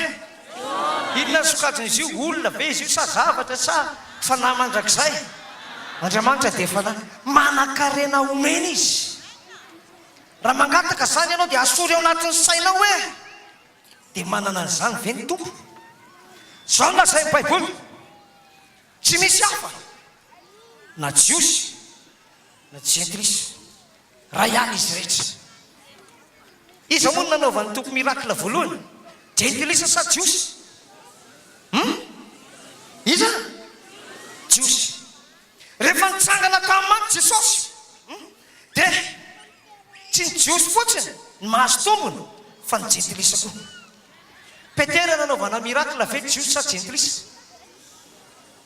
Inona ny sokajin'izy io? Olona ve izy io sa zavatra sa fanahy mandrakizay? Andriamanitra dia fanahy. Manankarena omena izy. Raha mangataka izany ianao dia asory ao anatin'ny sainao hoe dia manana an'izany ve ny Tompo? Izao no lazain'ny Baiboly, tsy misy hafa na Jiosy na jentilisa, ray ihany izy rehetra. Iza moa no nanaovan'ny Tompo miracle voalohany? Jentilisa sa Jiosy? Hum? Iza? Jiosy. Rehefa nitsangana tamin'ny maty Jesosy, hum, dia tsy ny Jiosy fotsiny no mahazo tombony fa ny jentilisa koa. Petera nanaovana miracle ve Jiosy sa jentilisa?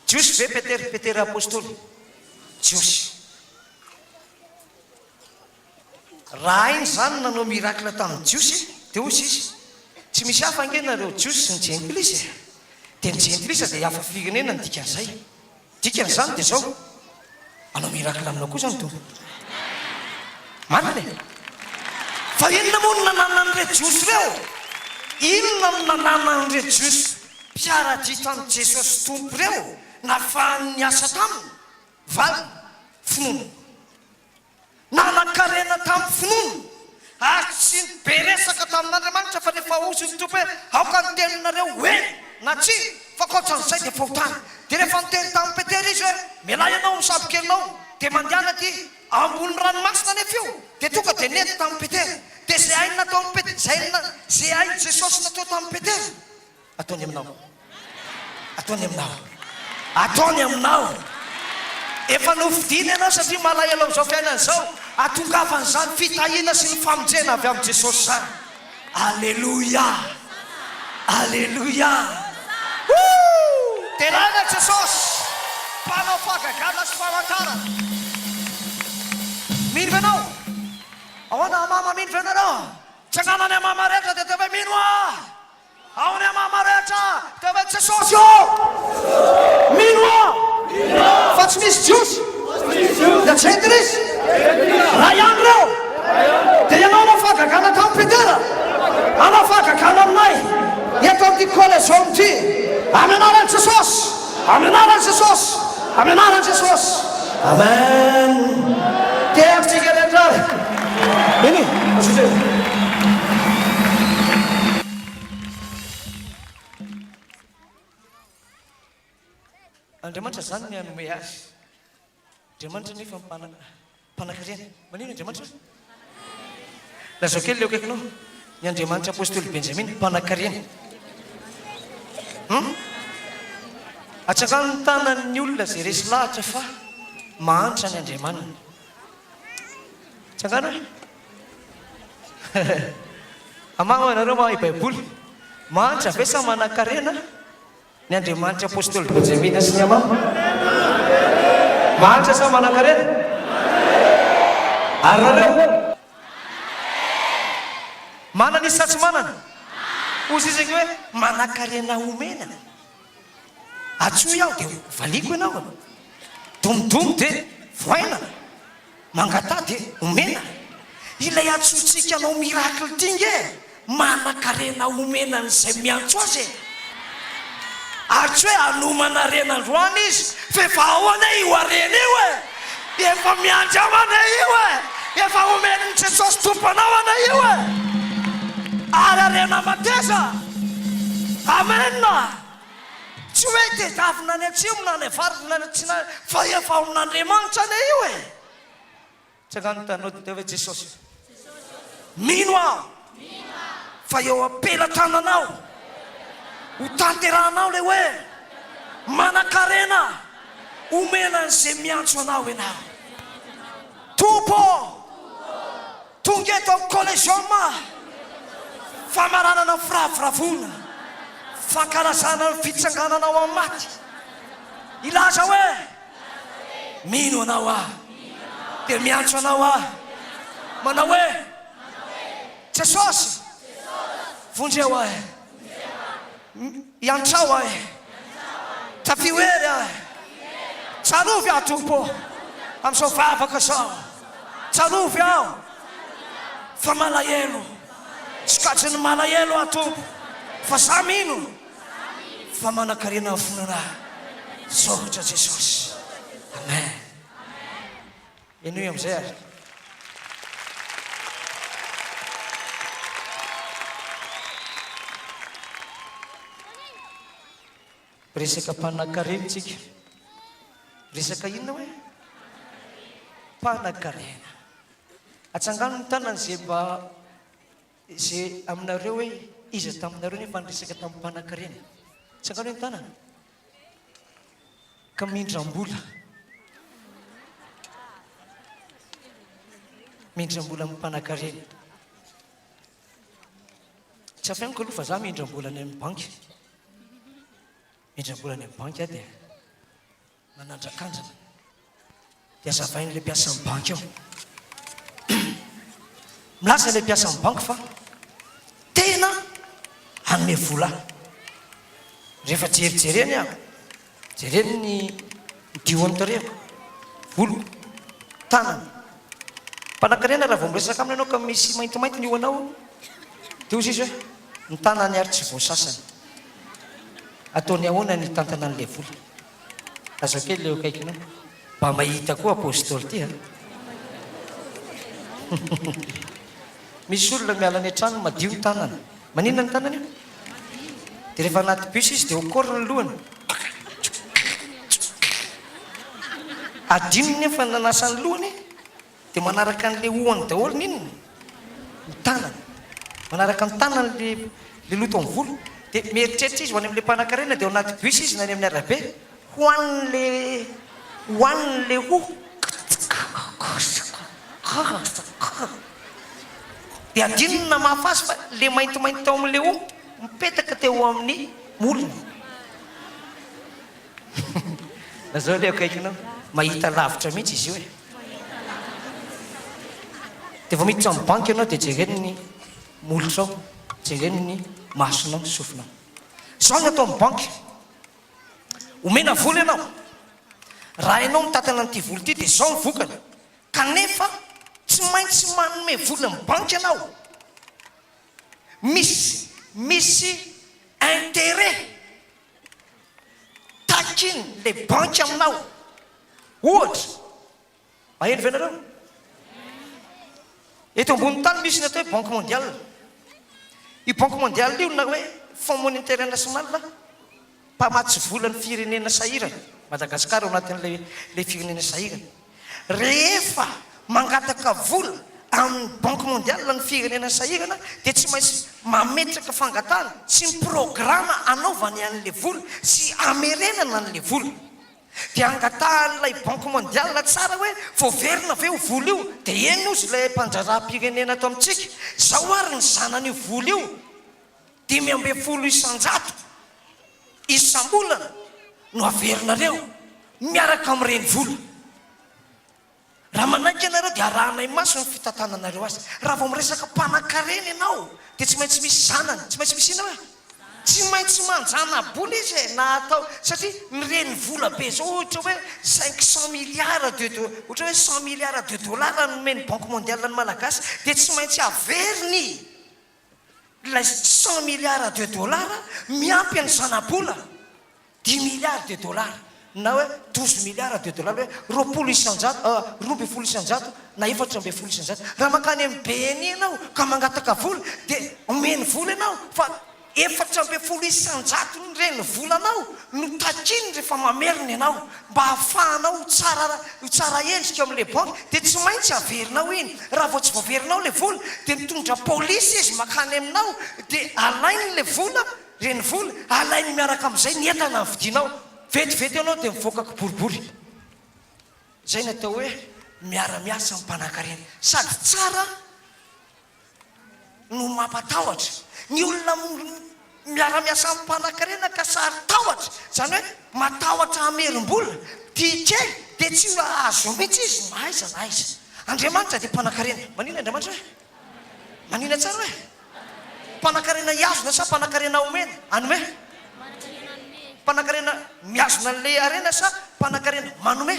Jiosy ve Petera? Petera apostoly? Jiosy. Raha hainy izany ny nanao miracle tamin'ny Jiosy, dia hoy izy, Tsy misy hafa ange nareo Jiosy sy ny Jentilisa e! Dia ny Jentilisa dia hafa firenena ny dikan'izay. Dikan'izany dia izao, hanao miracle aminao koa izany Tompo. Marina e! Fa inona moa no nananan'ireo Jiosy ireo? Inona no nananan'ireo Jiosy mpiara-dia tamin'i Jesosy Tompo ireo nahafahany niasa taminy? Valiny, Finoana. Nanan-karena tamin'ny finoana ary tsy be resaka tamin'Andriamanitra fa rehefa hozy ny Tompo hoe aoka ny teninareo ho eny na tsia fa ankoatran'izay dia fahotana. Dia rehefa niteny tamin'i Petera izy hoe mialà ianao amin'ny sambokelinao dia mandehana aty ambony ranomasina anefa io dia tonga dia nety tamin'i Petera. Dia izay hainy nataon'i Petera, izay hain'i Jesosy natao tamin'i Petera. Ataony aminao. Ataony aminao. Ataony aminao. Efa nofidiny ianao satria malahelo amin'izao fiainana izao. Hatongavan'izany fitahiana sy ny famonjena avy amin'i Jesosy izany. Aleloia! Aleloia! Woo! Deraina Jesosy! Mpanao fahagagana sy famantarana. Mino ve ianao? Ahoana mama mino ve ianareo? Tsangana ny mama rehetra dia teo hoe mino aho. Ao ny amama rehetra dia hoe Jesosy ô! Mino aho fa tsy misy Jiosy na Jentilisa, Ray ihany ireo. Dia ianao hanao fahagagana tamin'i Petera, hanao fahagagana aminay eto amin'ity College ity. Amin'ny anaran'i Jesosy! Amin'ny anaran'i Jesosy! Amin'ny anaran'i Jesosy! Amen! Tiako tsika rehetra ary. Eny e, mazotoa e. Andriamanitra izany ny hanome azy. Andriamanitra nefa mpanan-karena. Maninona Andriamanitra? Lazao kely ilay eo akaikinao. Ny Andriamanitra Apostoly Benjamina, mpanan-karena. Hum? Atsangano ny tanan'ny olona izay resy lahatra fa mahantra ny Andriamaniny. Atsangano e. Amaha ianareo mahay baiboly. Mahantra ve sa manankarena ny Andriamanitry Apostoly Benjamina sy ny Amaha? Mahantra sa manankarena? Ary nareo? Manana izy sa tsy manana? Hozy izy hoe manankarena omena. Antsoy aho dia valiako ianao. Domodomo dia vohaina. Mangataha dia omena. Ilay antsointsika hanao miracle ity nge manankarena omena an'izay miantso azy e! Ary tsy hoe hanomana harena androany izy fa efa ao anie io harena io e! Efa miandry ao anie io e! Efa omen'i Jesosy Tompo anao anie io e! Ary harena mateza! Amen! Tsy hoe tedavina any atsimo na any avaratra na any atsinanana fa efa ao amin'Andriamanitra anie io e! Tsangano ny tananao dia hoe Jesosy mino aho fa eo am-pelatananao ho tanterahanao ilay hoe manan-karena omena an'izay miantso anao ianao. Tompo ô! Tonga eto amin'ny Collegium famaranana ny firavoravoana, fankalazana ny fitsanganana ao amin'ny maty. Hilaza hoe, Mino Anao aho. Dia miantso Anao aho. Manao hoe, Jesosy, vonjeo ahy. Iantrao ahy. Tafio hery ahy. Tsarovy aho, Tompo ô, amin'izao vavaka izao. Tsarovy aho fa malahelo. Sokajin'ny malahelo aho, Tompo, fa za mino fa manan-karena ny fonana. Misaotra Jesosy. Amen. Henoy amin'izay ary. Resaka mpanakarena tsika. Resaka inona hoe? Mpanakarena. Atsangano ny tanany ze mba ze aminareo hoe iza taminareo nefa niresaka tamin'ny mpanakarena. Atsangano hoe ny tanana. Ka mindram-bola. Mindram-bola amin'ny mpanakarena. Tsy afeniko aloha fa za mindram-bola any amin'ny banky. Mindram-bola any amin'ny banky aho dia manandrakandrana. Dia azavain'ilay mpiasan'ny banky ao. Milaza ilay mpiasan'ny banky fa tena hanome vola ahy. Rehefa jerijereny aho, jereny ny dioan'ny tarehiko, voloko, tanana. Mpanankarena raha vao miresaka aminy ianao ka misy maintimainty ny hoanao, dia hoy izy hoe ny tanany ary tsy voasasany. Ataony ahoana ny hitantana an'ilay vola? Lazao kely ilay eo akaikinao. Mba mahita koa apostoly ty a! Misy olona miala any an-trano madio ny tanany. Maninona ny tanany io? Dia rehefa anaty bus izy dia okôriny ny lohany. Adinony nefa ny nanasa ny lohany dia manaraka an'ilay hohony daholo ny inona? Ny tanany. Manaraka ny tanany le le loto amin'ny volo. Dia mieritreritra izy ho any amin'ilay mpanankarena dia ao anaty bus izy na any amin'ny arabe. Hohaniny le hohaniny le hoho. Dia adinony ny namafa azy fa le maintimainty tao amin'ilay hoho mipetaka teo amin'ny molony. Lazao ilay akaikinao, mahita lavitra mihitsy izy io e. Dia vao miditra amin'ny banky ianao dia jereny ny molotrao, jereny ny masonao, ny sofinao. Izao ny atao amin'ny banky. Omena vola ianao. Raha ianao mitantana an'ity vola ity dia izao ny vokany. Kanefa tsy maintsy manome vola ny banky ianao. Misy misy intérêt takin le banky aminao. Ohatra, maheno ve nareo? Eto ambony tany misy ny atao hoe banque mondiale. Io banque mondiale io na hoe fonds monétaire national mpamatsy vola ny firenena sahirana, Madagascar ao anatin'ilay ilay firenena sahirana. Rehefa mangataka vola amin'ny banque mondiale ny firenena sahirana dia tsy maintsy mametraka fangatahana sy ny programa hanaovany an'ilay vola sy hamerenana an'ilay vola. Dia angatahan'ilay Banque Mondiale tsara hoe voaverina ve io vola io? Dia eny hozy ilay mpandraharaham-pirenena ato amintsika. Izao ary ny zanan'io vola io, 15% isam-bolana no averinareo miaraka amin'ny renivola. Raha manaiky ianareo dia arahanay maso ny fitantananareo azy. Raha vao miresaka mpanankarena ianao dia tsy maintsy misy zanany, tsy maintsy misy inona hoe? Tsy maintsy manjana-bola izy e, na atao, satria ny renivola be zao ohatra hoe 500 milliards de do, ohatra hoe 100 milliards de dollars nomen'ny banque mondiale ny Malagasy dia tsy maintsy averiny ilay 100 milliards de dollars miampy ny zana-bola. Dix milliards de dollars na hoe 12 milliards de dollars hoe 20 isanjato, 12 isanjato na 14 isanjato. Raha mankany amin'ny BNI ianao ka mangataka vola dia omeny vola ianao fa 14 isanjaton'ny renivolanao no takiany rehefa mamerina ianao mba hahafahanao ho tsara ho tsara endrika eo amin'ilay banky dia tsy maintsy averinao iny. Raha vao tsy voaverinao ilay vola dia mitondra polisy izy mankany aminao dia alainy ilay vola Renivola, alainy miaraka amin'izay ny entana novidianao. Vetivety ianao dia mivoaka kiboribory. Izay ny atao hoe miara-miasa amin'ny mpanankarena. Sady tsara no mampatahotra. Ny olona miara-miasa amin'ny mpanankarena ka saro-tahotra, izany hoe matahotra hamerim-bola, tia kely, dia tsy hahazo mihitsy izy na aiza na aiza. Andriamanitra dia mpanankarena. Maninona Andriamanitra hoe? Manina tsara hoe? Mpanankarena hihazona sa mpanankarena homena? Hanome? Mpanankarena mihazona an'ilay harena sa mpanankarena manome?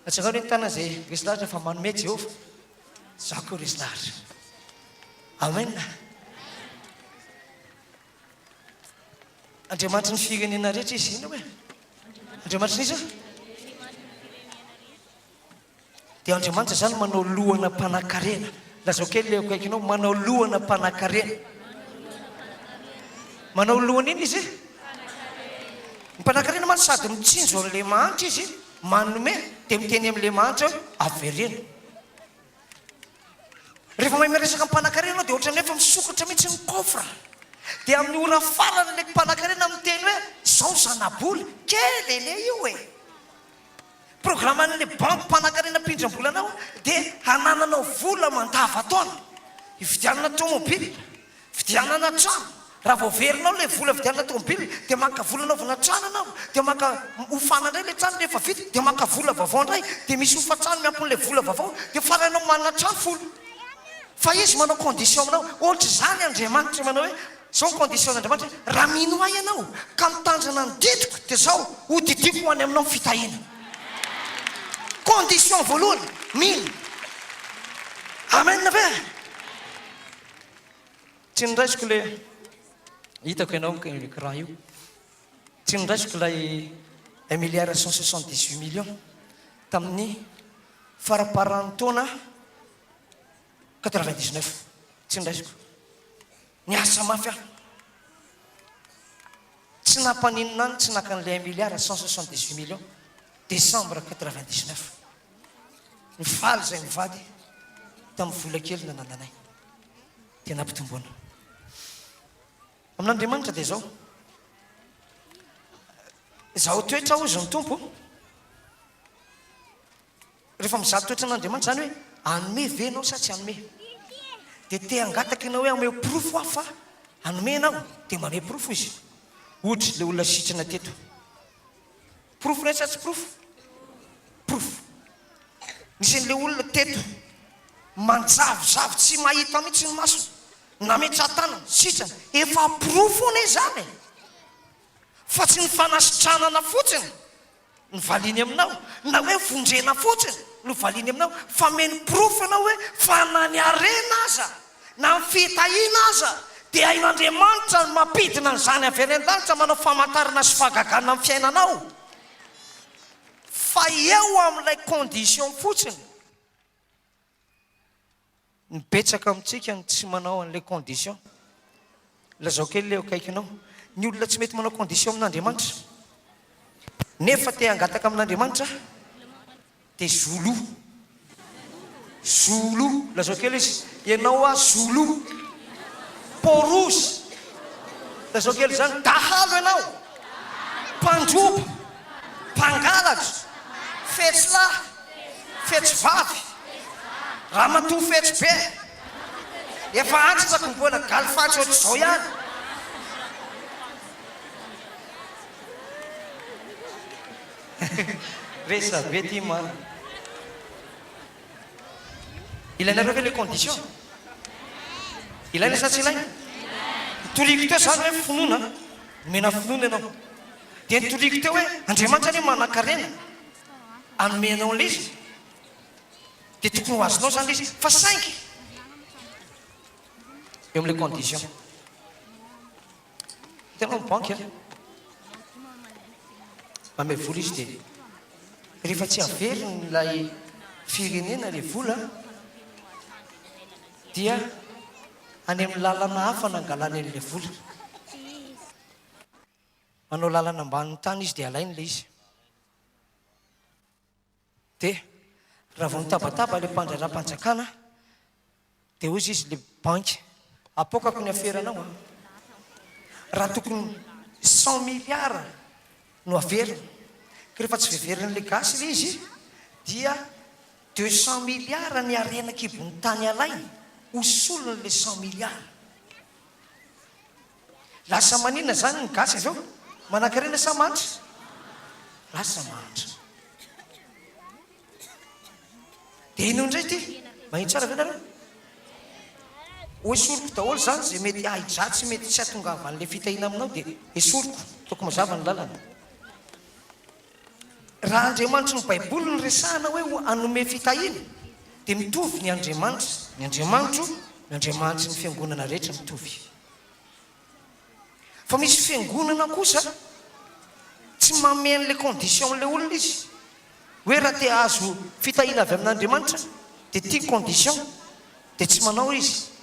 Atsangano ny tanana izay resy lahatra fa manome Jehovah. Izaho koa resy lahatra. Amen. Andriamanitry ny firenena rehetra izy. Inona hoe? Andriamanitry ny iza? Dia Andriamanitra izany manao lohana mpanankarena. Lazao kely ilay eo akaikinao, manao lohana mpanankarena. Manao lohana inona izy? Ny mpanankarena mantsy sady mitsinjo an'ilay mahantra izy, manome, dia miteny amin'ilay mahantra hoe avereno. Rehefa mahay miresaka amin'ny mpanankarena ianao dia ohatran'ny hoe efa misokatra mihitsy ny coffre. Dia amin'ny ora farany ilay mpanankarena miteny hoe izao zana-bola, kely anie io e. Programan'ilay banky mpanankarena mpindram-bola anao dia hanananao vola mandavan-taona hividianana tomobile, hividianana trano. Raha vao verinao ilay vola hividianana tomobile dia maka vola hanaovana trano ianao, dia maka hofana indray ilay trano rehefa vita, dia maka vola vaovao indray, dia misy hofan-trano miampy an'ilay vola vaovao, dia farany ianao manana trano folo. Fa izy manao condition aminao. Ohatr'izany Andriamanitra manao hoe, Izao ny condition Andriamanitra hoe, raha mino ahy ianao ka mitandrina ny didiko dia izao, ho didiako ho any aminao ny fitahiana. Condition voalohany, mino. Amen ve? Tsy noraisiko ilay, hitako ianao io écran io, tsy noraisiko ilay un milliard 178 millions tamin'ny faramparan'ny taona 99, tsy noraisiko. Niasa mafy aho. Tsy nampaninona ahy ny tsy naka an'ilay un milliard 178 millions, décembre 99. Nifaly izahay mivady tamin'ny vola kely nanananay. Dia nampitomboina. Amin'Andriamanitra dia izao. Izaho toetra hozy ny Tompo. Rehefa mizaha toetra an'Andriamanitra izany hoe hanome ve ianao sa tsy hanome? Dia te hangataka ianao hoe omeo porofo aho fa hanome ianao, dia manome porofo izy. Ohatra ilay olona sitrana teto. Porofo ireny sa tsy porofo? Porofo. Nisy an'ilay olona teto manjavozavo tsy mahita mihitsy ny masony, nametra-tanana, sitrana. Efa porofo anie izany e! Fa tsy ny fanasitranana fotsiny. no valiany aminao, na hoe vonjena fotsiny no valiany aminao, fa meno porofo ianao hoe fa na ny harena aza, na ny fitahiana aza dia hain'Andriamanitra ny mampidina an'izany avy any an-danitra manao famantarana sy fahagagana amin'ny fiainanao, fa eo amin'ilay condition fotsiny. Ny betsaka amintsika no tsy manao an'ilay condition. Lazao kely ilay eo akaikinao. Ny olona tsy mety manao condition amin'Andriamanitra, nefa te hangataka amin'Andriamanitra, dia zolo. Zolo. Lazao kely izy, ianao hoa zolo. Peau rouge. Lazao kely izany, dahalo ianao. Mpandroba, mpangalatra, fetsy lahy, fetsy vavy, ramatoa fetsy be, efa antitra ko mbola galifatsy ohatr'izao ihany. Resa be ty marina. Ilainareo ve le condition? Ilaina sa tsy ilaina? Nitoriko teo zany hoe finoana, nomena finoana ianao. Dia nitoriko teo hoe Andriamanitra anie manankarena hanome anao an'ilay izy. Dia tokony ho azonao zany ilay izy. Fa saingy eo amin'ilay condition. Hitanao ny banky an! Manome vola izy dia rehefa tsy averiny ilay firenena ilay vola dia any amin'ny lalana hafa nangalany an'ilay vola. Manao lalana ambanin'ny tany izy dia alainy ilay izy. Dia raha vao mitabataba ilay mpandraharaha-panjakana Dia hozy izy le banky, apoakako ny aferanao an! Raha tokony 100 milliards no averina, ka rehefa tsy veverin'le gasy le izy dia 200 milliards ny harena an-kibon'ny tany alainy ho solon'le 100 milliards. Lasa maninona zany ny gasy avy eo? Manankarena sa mahantra? Lasa mahantra. Dia inona indray ity? Maheno tsara ve nareo? Ho esoriko daholo izany izay mety ahi-dratsy mety tsy hahatongavan'ilay fitahiana aminao dia esoriko, ataoko mazava ny lalana. Raha Andriamanitry ny Baiboly no resahana hoe ho hanome fitahiana dia mitovy ny Andriamanitra, ny Andriamanitro, ny Andriamanitry ny fiangonana rehetra mitovy. Fa misy fiangonana kosa tsy manome an'ilay condition an'ilay olona izy. Hoe raha te hahazo fitahiana avy amin'Andriamanitra dia ity ny condition, dia tsy manao izy.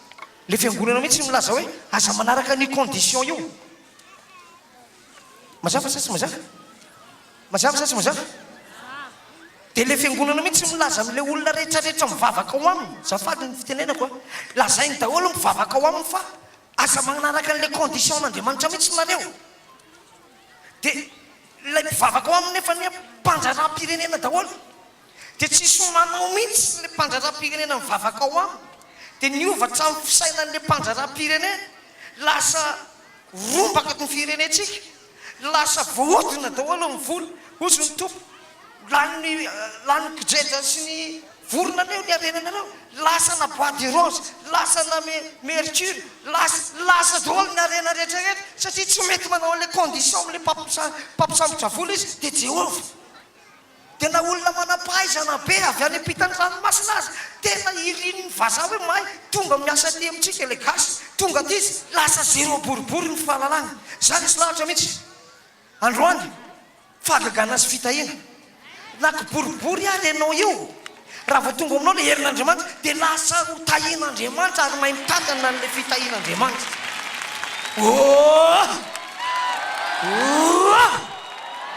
Ilay fiangonana mihitsy milaza hoe aza manaraka an'io condition io. Mazava sa tsy mazava? Mazava sa tsy mazava? Dia ilay fiangonana mihitsy milaza amin'ilay olona rehetra rehetra mivavaka ao aminy, azafady ny fitenenako a, lazainy daholo ny mpivavaka ao aminy fa Aza manaraka an'ilay condition an'Andriamanitra mihitsy nareo. Dia ilay mpivavaka ao aminy nefa anie mpandraharaha-pirenena daholo. Dia tsisy manao mihitsy ilay mpandraharaha-pirenena mivavaka ao aminy. Dia niova hatramin'ny fisainan'ilay mpandraharaha-pirenena. Lasa rombaka ny firenentsika. Lasa voahodina daholo ny vola. Hozy ny Tompo, lany lany kijeja sy ny vorona aneo ny harenanareo. Lasa na bois de rose, lasa na mercure, lasa lasa daholo ny harena rehetra rehetra satria tsy mety manao an'ilay condition amin'ilay mpampisambotra vola izy dia Jehovah. Dia na olona manam-pahaizana be avy any ampitan'ny ranomasina aza, tena irin'ny vazaha hoe mahay, tonga miasa aty amintsika ilay gasy, tonga aty izy, lasa zéro boribory ny fahalalana. Izany tsy lahatra mihitsy. Androany, fahagagana sy fitahiana. Na kiboribory ary ianao io, raha vao tonga ao aminao ilay herin'Andriamanitra, dia lasa ho tahian'Andriamanitra ary mahay mitantana an'ilay fitahian'Andriamanitra. Oh! Oh!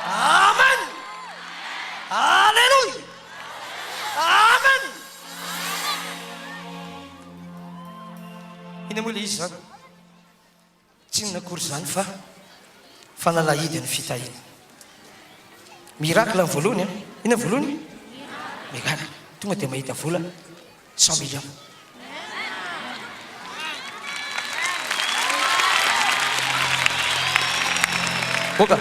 Amen! Aleloia! Amen! Inona moa ilay izy izany? Tsy inona akory izany fa fanalahidy ny fitahiana. Miracle ny voalohany an! Inona ny voalohany? Miracle. Tonga dia mahita vola 100 millions. Boka.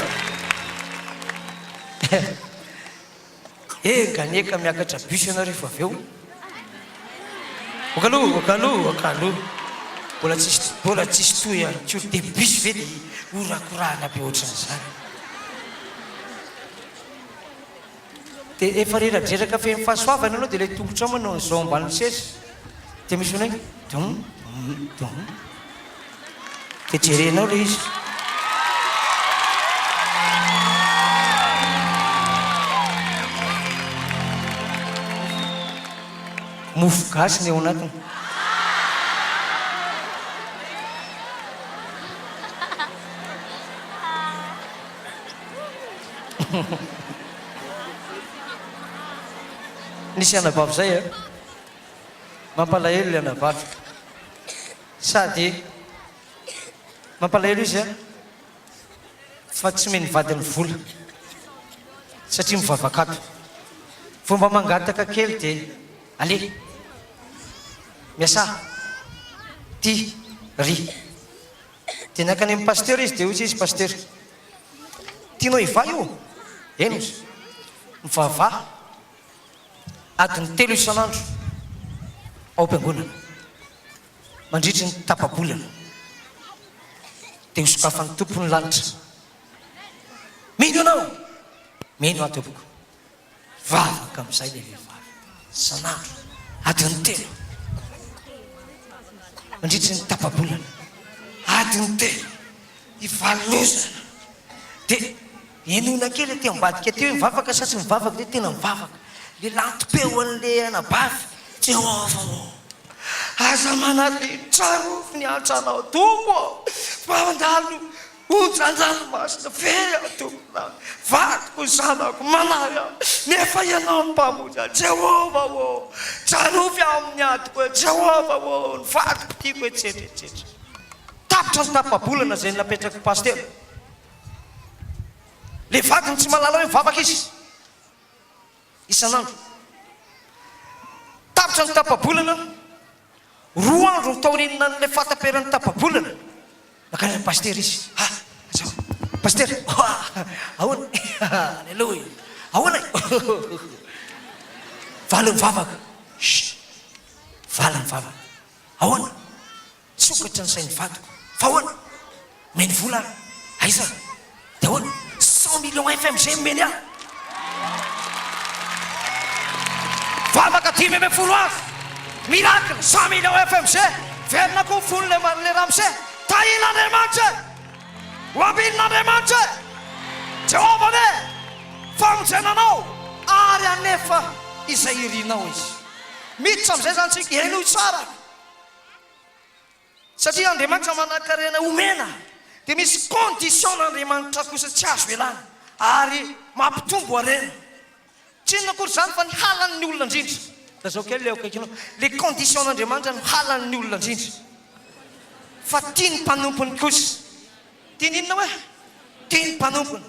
Enga anie ka miakatra bus ianao rehefa avy eo. Boka aloha, boka aloha, boka aloha. Mbola tsisy, mbola tsisy toy ihany koa. Dia bus ve dia horakorahana be ohatran'izany. Dia efa reradreraka feno fahasoavana ianao dia ilay tongotrao manao an'izao ambanin'ny seza. Dia misy manao hoe dum dum dum. Dia jerenao ilay izy. Mofo gasy ny ao anatiny. Nisy anabavy izay a. Mampalahelo ilay anabavy. Sady mampalahelo izy a. Fa tsy omeny vadiny vola satria mivavaka ato. Vao mba mangataka kely dia allez miasà ty ry. Dia nankany amin'ny pasteur izy dia hoy izy, pasteur, tianao hivaha io? Eny ozy. Mivavaha adiny telo isan'andro ao am-piangonana mandritry ny tapa-bolana. Dia hosokafan'ny Tompo ny lanitra. Mino ianao? Mino aho tompoko. Vavaka amin'izay ilay vehivavy isan'andro, adiny telo, mandritry ny tapa-bolana, adiny telo, ivalozana. Dia henoina kely aty ambadika aty hoe mivavaka sa tsy mivavaka, dia tena mivavaka. Ilay lantom-peo an'ilay anabavy, Jehovah ô, aza manadino, tsarovy ny antsanao, Tompo ô, fa mandalo Onjan-dranomasina very aho Tompo na vadiko ny zanako manahy aho nefa Ianao no Mpamonjy ahy Jehovah ô tsarovy aho amin'ny adiko e Jehovah ô ny vadiko tiako etsetra etsetra Tapitra ny tapa-bolana izay napetrak'i Pasitera Le vadiny tsy mahalala hoe mivavaka izy isan'andro Tapitra ny tapa-bolana Roa andro taorianan'ilay fahataperan'ny tapa-bolana, nankany amin'ny pasitera izy. Ah, zao, pasitera, ahoana? Aleloia, ahoana e? Valin'ny vavaka, chut, valin'ny vavaka, ahoana? Sokatra ny sain'ny vadiko. Fa ahoana? Omeny vola aho. Aiza? Dia ahoana? 100 millions FMG nomeny ahy. Vavaka 15 andro. Miracle, 100 millions FMG. Velona koa ny fon'ilay ilay ramose. Tahin'Andriamanitra e! Ho ambinin'Andriamanitra e! Jehovah anie famonjena anao ary hanefa izay irinao Izy. Miditra amin'izay izany tsika. Henoy tsara. Satria Andriamanitra manankarena omena dia misy condition n'Andriamanitra kosa tsy azo elana ary mampitombo harena. Tsy inona akory izany fa ny halan'ny olona indrindra. Lazao kely le eo akaikinao, le condition n'Andriamanitra no halan'ny olona indrindra. Fa tia ny mpanompony kosa. Tia ny inona hoe? Tia ny mpanompony.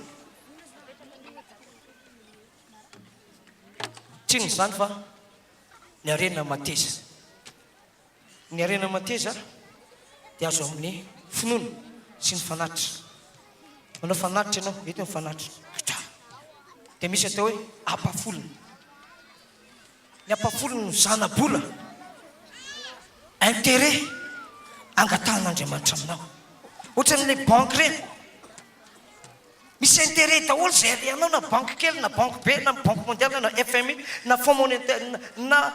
Tsy inona izany fa ny harena mateza. Ny harena mateza dia azo amin'ny finoana sy ny fanatitra. Manao fanatitra ianao, eto ny fanatitra. Dia misy atao hoe ampahafolony. Ny ampahafolony no zana-bola, intérêt angatahan'Andriamanitra aminao. Ohatran'ilay banky ireny. Misy intérêt daholo izay alehanao na banky kely na banky be na banque mondiale na FMI na fonds monétaire na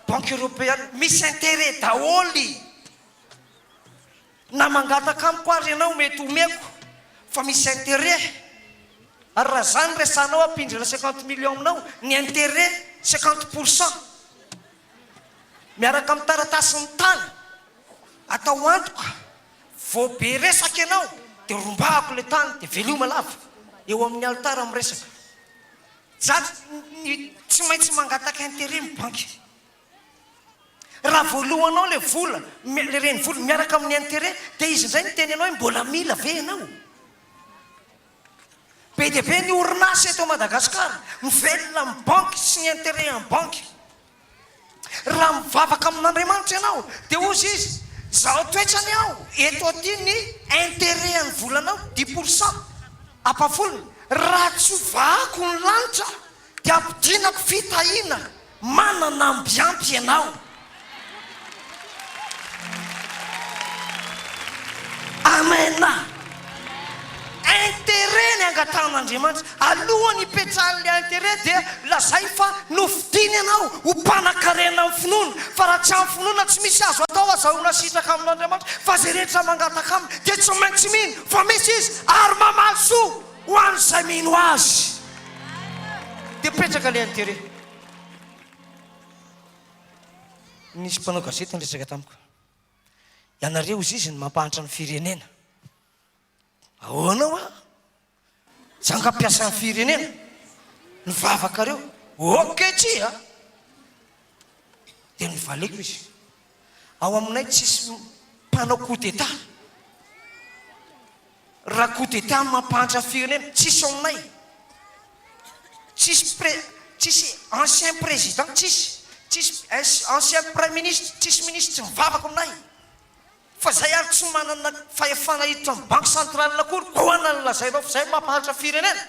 banque européenne misy intérêt daholo. Na mangataka amiko ary ianao mety omeko fa misy intérêt. Ary raha zany resahanao ampindrana 50 millions aminao ny intérêt 50 pour cent miaraka amin'ny taratasin'ny tany atao antoka. Vao be resaka ianao dia rombahako ilay tany dia veloma lava eo amin'ny alitara miresaka. Za tsy maintsy mangataka intérêt ny banky. Raha voalohanao ilay vola, ilay renivola miaraka amin'ny intérêt dia izy indray miteny anao hoe mbola mila ve ianao? Be dia be ny orinasa eto Madagasikara mivelona amin'ny banky sy ny intérêt amin'ny banky. Raha mivavaka amin'Andriamanitra ianao, dia hozy Izy, Zahao toetrany aho, eto aty ny intérêt an'ny volanao, dix pour cent, ampahafolony, raha tsy hovahako ny lanitra, dia hampidinako fitahiana manana ambiampy ianao. Amen! Intérêt ny angatahan'Andriamanitra. Alohan'ny hipetrahan'ilay intérêt dia lazainy fa nofidiny ianao ho mpanan-karena amin'ny finoana. Fa raha tsy amin'ny finoana tsy misy azo atao azahoana sitraka amin'Andriamanitra. Fa izay rehetra mangataka Aminy dia tsy maintsy mino fa misy Izy ary mamaly soa ho an'izay mino Azy. Dia mipetraka ilay intérêt. Nisy mpanao gazety niresaka tamiko. Ianareo hozy izy no mampahantra ny firenena. Ahoana hoa? Za nga mpiasan'ny firenena? Ny vavakareo? Ok tsia! Dia novaliko izy. Ao aminay tsisy mpanao coup d'état. Raha coup d'Etat mampahantra firenena, tsisy ao aminay. Tsisy pre, tsisy ancien président, tsisy, tsisy ancien prime ministre, tsisy ministre tsy mivavaka aminay. Fa zay ary tsy manana fahefana hiditra amin'ny banque centrale akory, ahoana no lazainao fa zay mampahantra firenena?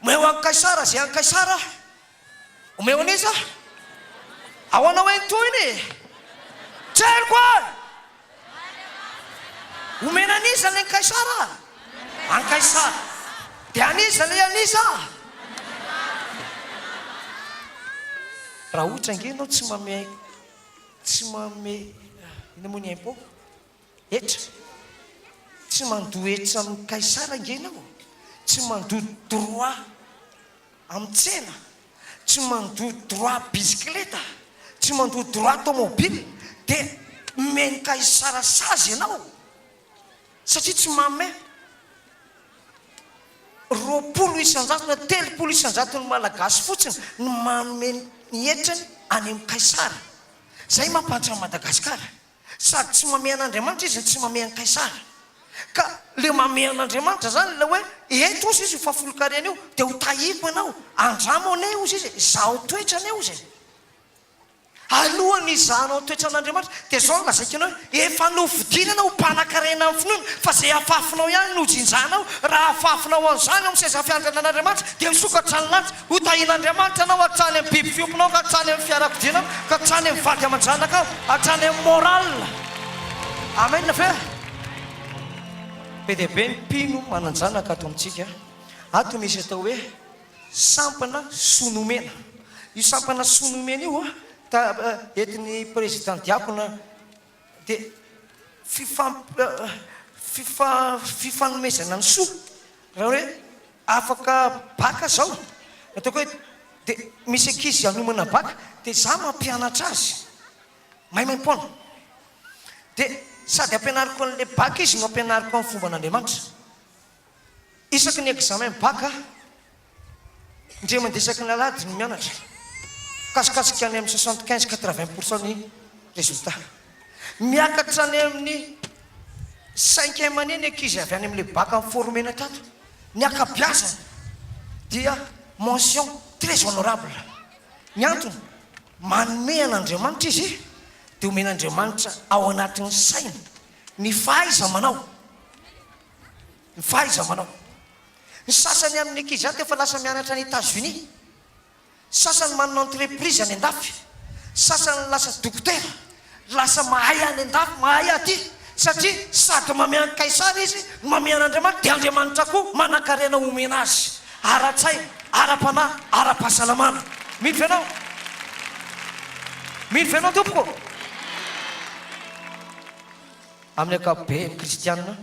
Omeo an'i Kaisara izay an'i Kaisara, omeo an'iza? Ahoana hoe ny tohiny e? Tsy haiko e! Omena an'iza ilay an'i Kaisara? An'i Kaisara. Dia an'iza ilay an'iza? Raha ohatra ange ianao tsy manome tsy manome inona moa ny impôt? Hetra. Tsy mandoa hetra amin'i Kaisara ange ianao. Tsy mandoa droit amin'ny tsena. Tsy mandoa droit bisikileta. Tsy mandoa droit tomobile. Dia omen'i Kaisara sazy ianao. Satria tsy manome 20% na 30%n'ny Malagasy fotsiny no manome ny hetrany any amin'i Kaisara. Izay mampahantra an'i Madagasikara. Sady tsy mamehy an'Andriamanitra izy no tsy mamehy an'i Kaisara. Ka le mamehy an'Andriamanitra zany ilay hoe eto ozy izy io fahafolonkarena io dia ho tahiako ianao, andramo anie ozy izy e, izaho toetra anie ozy e. Alohan'ny hizahanao ny toetran'Andriamanitra dia izao no lazaiko anao hoe efa nofidina ianao ho mpanankarena amin'ny finoana fa izay afafinao ihany no hojinjanao, raha afafinao an'izany eo amin'ny seza fiandrianan'Andriamanitra dia misokatra ny lanitra, Ho tahian'Andriamanitra ianao hatrany amin'ny biby fiompinao ka hatrany amin'ny fiarakodianao ka hatrany amin'ny vady aman-janakao, hatrany amin'ny moral. Amen ve? Be dia be ny mpino manan-janaka ato amintsika. Ato misy atao hoe sampana soa nomena. Io sampana soa nomena io ta entin'ny président diakona dia fifamp fifa fifanomezana ny soa. Raha hoe afaka bac zao, ataoko hoe dia misy ankizy hanomana bac dia za mampianatra azy maimaimpoana. Dia sady ampianariko an'ilay bac izy no ampianariko amin'ny fomban'Andriamanitra. Isaky ny examen bac indray mandeha isaky ny alahady no mianatra. Kasikasika any amin'ny 75, 80 pour cent ny résultat. Miakatra any amin'ny cinquième année ny ankizy avy any amin'ilay bac mi-former-na tato. Ny ankabiazany dia mention très honorable. Ny antony, manome an'Andriamanitra izy dia omen'Andriamanitra ao anatin'ny sainy ny fahaiza-manao. Ny fahaiza-manao. Ny sasany amin'ny ankizy ato efa lasa mianatra any Etats-Unis. Sasany manana entreprise any andafy, sasany lasa dokotera, lasa mahay any andafy, mahay aty, satria sady mamehy an'i Kaisara izy no mamehy an'Andriamanitra, dia Andriamanitra koa manankarena omena azy, ara-tsaina, ara-panahy, ara-pahasalamana. Mino ve ianao? Mino ve ianao tompoko? Amin'ny ankapobeny kristiana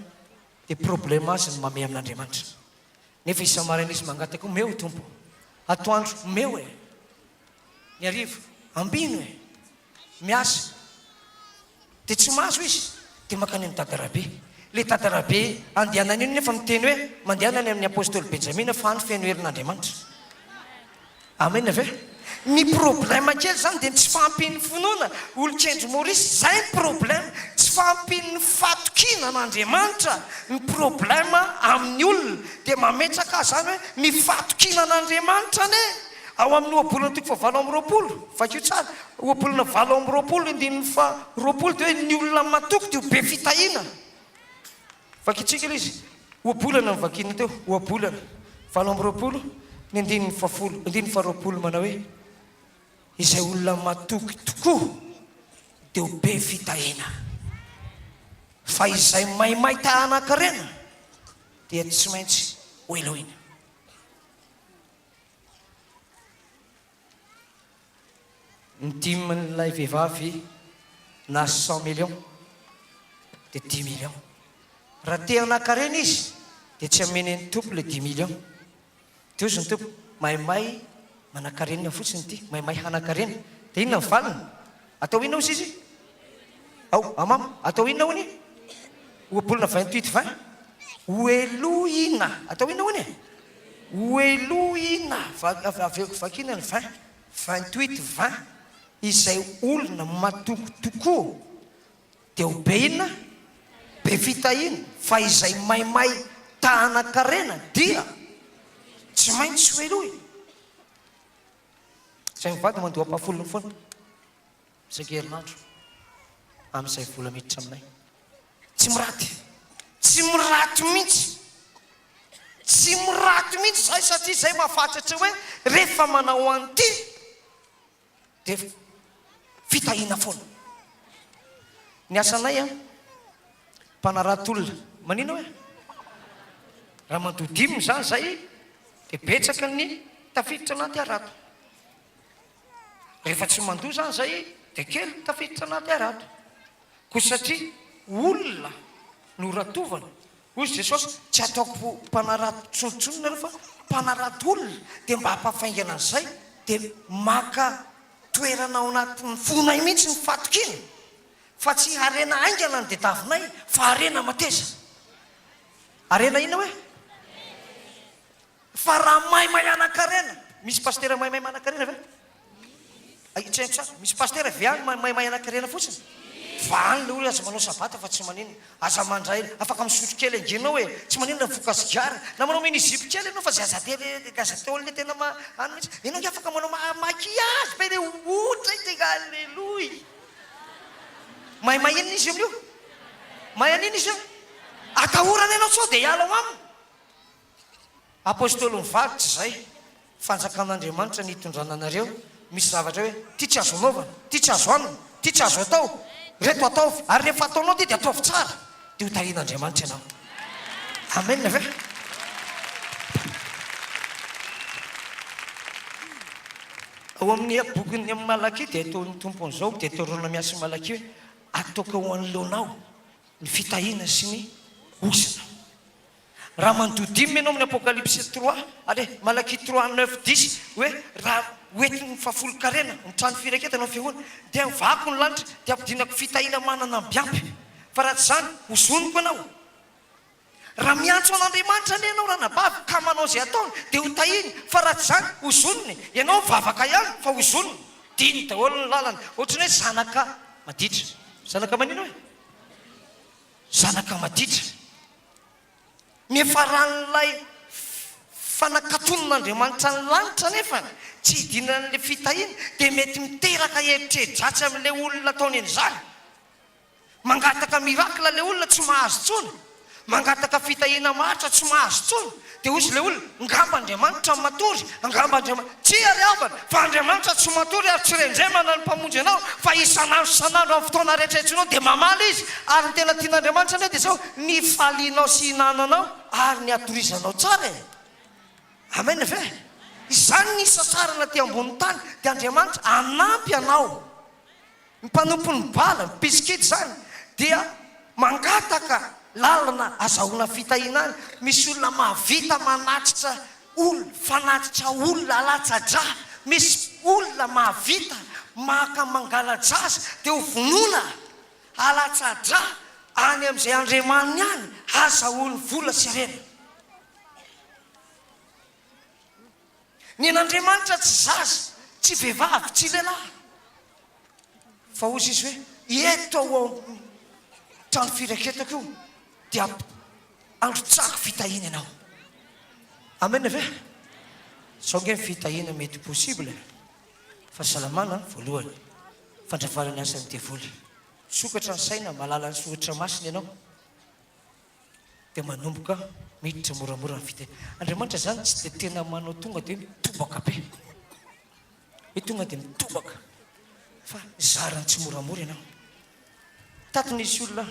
dia problème azy ny mamehy amin'Andriamanitra. Nefa isa-maraina izy mangataka, Omeo, Tompo. Atoandro, omeo e. Ny hariva, ambino e. Miasa. Dia tsy mahazo izy, dia mankany amin'i Dada Rabe. Ilay Dada Rabe andehanany io nefa miteny hoe, Mandehana any amin'ny Apostoly Benjamina fa any feno herin'Andriamanitra. Amen ve? Ny problème kely zany dia ny tsy fahampian'ny finoana, olon-kendry Maurice, zay ny problème, tsy fahampian'ny fatokiana an'Andriamanitra ny problème amin'ny olona, dia mametraka ahy zany hoe ny fatokiana an'Andriamanitra anie ao amin'ny ohabolana toko faha 28, vakio tsara, ohabolana 28 andininy faha 20 dia hoe ny olona matoky dia ho be fitahiana. Vakintsika ilay izy. Ohabolana no vakiana teo. Ohabolana 28, ny andininy fahafolo, andininy faharoapolo manao hoe, Izay olona matoky tokoa dia ho be fitahiana, fa izay maimay ta hanan-karena dia tsy maintsy hohelohina. Ny dimin'ilay vehivavy nahazo cent millions dia dix millions. Raha te hanankarena izy dia tsy hameny an'ny Tompo ilay dix millions. Dia hozy ny Tompo, maimay manankarena fotsiny ity, maimay hanankarena. Dia inona ny valiny? Atao inona hozy izy? Ao, amam, atao inona hono e? Ohabolana 28 20. Hohelohina. Atao inona hono e? Hohelohina. Averiko vakiana ny 20. 28 20 Izay olona matoky tokoa dia ho be inona? Be. be fitahiana, fa izay maimay ta hanan-karena dia tsy maintsy hohelohina. Izay mivady mandoa ampahafolony foana isan-kerinandro amin'izay vola miditra aminay. Tsy miraty. Tsy miraty mihitsy. Tsy miraty mihitsy izahay satria izay mahafatratra hoe rehefa manao an'ity dia fitahiana foana. Ny asanay an, mpanarato olona. Manina hoe? Raha mandoa dimy izany izay dia betsaka ny tafiditra anaty harato. Rehefa tsy mandoa izany izay dia kely ny tafiditra anaty harato. Koa satria olona no ratovana, hoy Jesosy, tsy ataoko mpanarato tsontsony nareo fa mpanarato olona, dia mba hampafaingana an'izay dia maka toerana ao anatin'ny fonay mihitsy ny fahatokiana fa tsy harena haingana no diadavinay fa harena mateza. Harena inona hoe? Fa raha maimay hanan-karena, misy pasitera maimay manan-karena ve? Tsy haiko tsara, misy pasitera ve any maimay hanan-karena fotsiny? Fa any le olona aza manao sabata fa tsy maninona, aza mandray, afaka misotro kely ange enao e, tsy maninona mifoka sigara, na manao mini jupe kely enao fa zay aza de aza atao le tena ma any mihitsy, enao ange afaka manao maquillage be le ohatra e, tena alléluia. Maimay inona izy amin'io? Mahay an'inona izy io? Atahorana enao sao de hiala ao aminy. Apostoly mivady tsy zay, fanjakan'Andriamanitra ny hitondrana anareo, misy zavatra hoe ty tsy azo anaovana, ty tsy azo hanina, ty tsy azo atao, reto ataovy, ary rehefa ataonao ty dia ataovy tsara, dia ho tahian'Andriamanitra ianao. Amen ve? Ao amin'ny bokin'ny Malakia dia ataon'ny Tompo an'izao, Deteronomia sy Malakia hoe, ataoko eo anoloanao ny fitahiana sy ny ozona. Raha mandoa dimy ianao amin'ny Apokalypsy trois, allez, Malakia trois, neuf, dix, hoe raha hoentin'ny fahafolonkarena ny trano firaketana ao fiangonana, dia vahako ny lanitra, dia ampidinako fitahiana manana ambiampy. Fa raha tsy izany, hozoniko ianao. Raha miantso an'Andriamanitra anie ianao ranabavy ka manao izay ataony, dia ho tahiny, fa raha tsy izany, hozoniny. Ianao mivavaka ihany, fa hozoniny. Dino daholo ny lalana. Ohatran'ny hoe zanaka maditra. Zanaka manino hoe? Zanaka maditra. Niafaran'ilay fanakatonan'Andriamanitra ny lanitra anefa tsy hidinan'ilay fitahiana dia mety miteraka eritreri-dratsy amin'ilay olona ataony an'izany. Mangataka miracle ilay olona tsy mahazo intsony. Mangataka fitahiana maharitra tsy mahazo intsony. Dia hozy ilay olona, ngamba Andriamanitra matory, angamba Andriamanitra. Tsia ry havana, fa Andriamanitra tsy matory ary tsy rendremana ny Mpamonjy anao, fa isan'andro isan'andro amin'ny fotoana rehetra iantsoinao dia mamaly Izy. Ary ny tena tian'Andriamanitra anie dia izao, ny hifalianao sy hihinananao ary ny hatorizanao tsara e! Amen ve? Izany ny hisasarana aty ambony tany, dia Andriamanitra hanampy anao. Ny mpanompon'i Bala, ny mpisikidy izany, dia mangataka lalana azahoana fitahiana any. Misy olona mahavita manatitra olona, fanatitra olona alatsa-drà. Misy olona mahavita maka mangala-jaza dia ho vonoina alatsa-drà any amin'izay andriamaniny any azahoany vola sy harena. Ny an'Andriamanitra tsy zaza, tsy vehivavy, tsy lehilahy. Fa hozy izy hoe, Eto ao amin'ny trano firaketako io dia androtsahako fitahiana ianao. Amen ve? Zao nge ny fitahiana mety possible e. Fahasalamana voalohany, fandravana ny asan'ny devoly. Misokatra ny saina, mahalala ny soratra masina ianao. Dia manomboka miditra moramora ny fiteny. Andriamanitra izany tsy dia tena manao tonga dia mitobaka be. Hoe tonga dia mitobaka. Fa zarany tsimoramora ianao. Tato nisy olona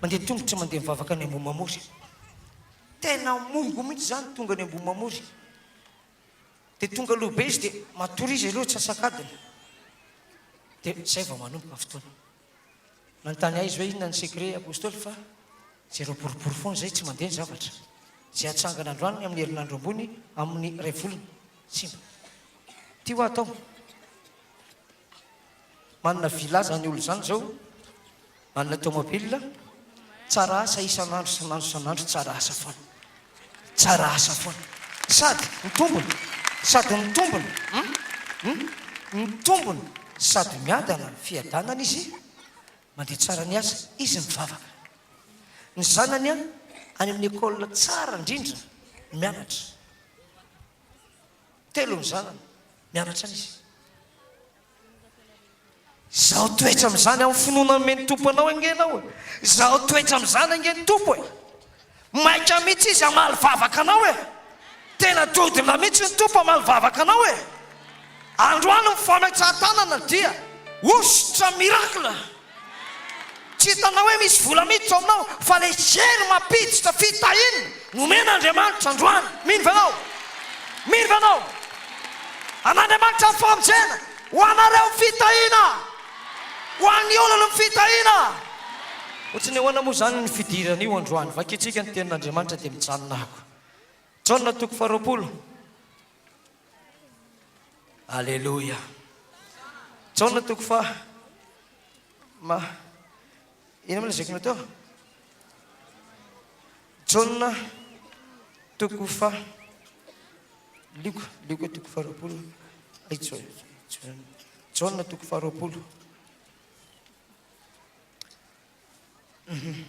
mandeha tongotra mandeha mivavaka any Ambohimamory. Tena mongo mihitsy izany tonga any Ambohimamory. Dia tonga aloha be izy dia matory izy aloha antsasak'adiny. Dia izay vao manomboka ny fotoana. Nanontany ahy izy hoe inona ny secret Apostoly fa jereo boribory foana izay tsy mandeha ny zavatra. Izay hatsangana androany amin'ny herinandro ambony amin'ny iray volana. Simba. Ty hoa atao. Manana villa zany olona zany zao, manana tomobile, tsara asa isan'andro isan'andro isan'andro tsara asa foana. Tsara asa foana. Sady mitombona, sady mitombona, hum, hum, mitombona sady miadana, fiadanana izy, mandeha tsara ny asa, izy mivavaka. Ny zanany any amin'ny école tsara indrindra mianatra. Telo ny zanany, mianatra any izy. Izaho toetra amin'izany amin'ny finoana nomen'ny Tompo anao ange ianao e. Izaho toetra amin'izany ange ny Tompo e. Maika mihitsy izy hamaly vavaka anao e. Tena dodona mihitsy ny Tompo hamaly vavaka anao e. Androany ny fametsahan-tanana dia hosotra miracle. Tsy hitanao hoe misy vola miditra ao aminao fa ilay hery mampiditra fitahiana nomen'Andriamanitra androany. Mino ve ianao? Mino ve ianao? An'Andriamanitra ny famonjena, ho anareo ny fitahiana, ho an'ny olona ny fitahiana. Ohatry ny ahoana moa izany ny fidirana io androany? Vakintsika ny tenin'Andriamanitra dia mijanona ako. Jaona toko faharoapolo. Aleloia. Jaona toko faha ma inona moa lazaiko anao teo? Jaona toko faha Lioka, Lioka toko faha 20. Ay, Jaona toko faha 20. Mhm.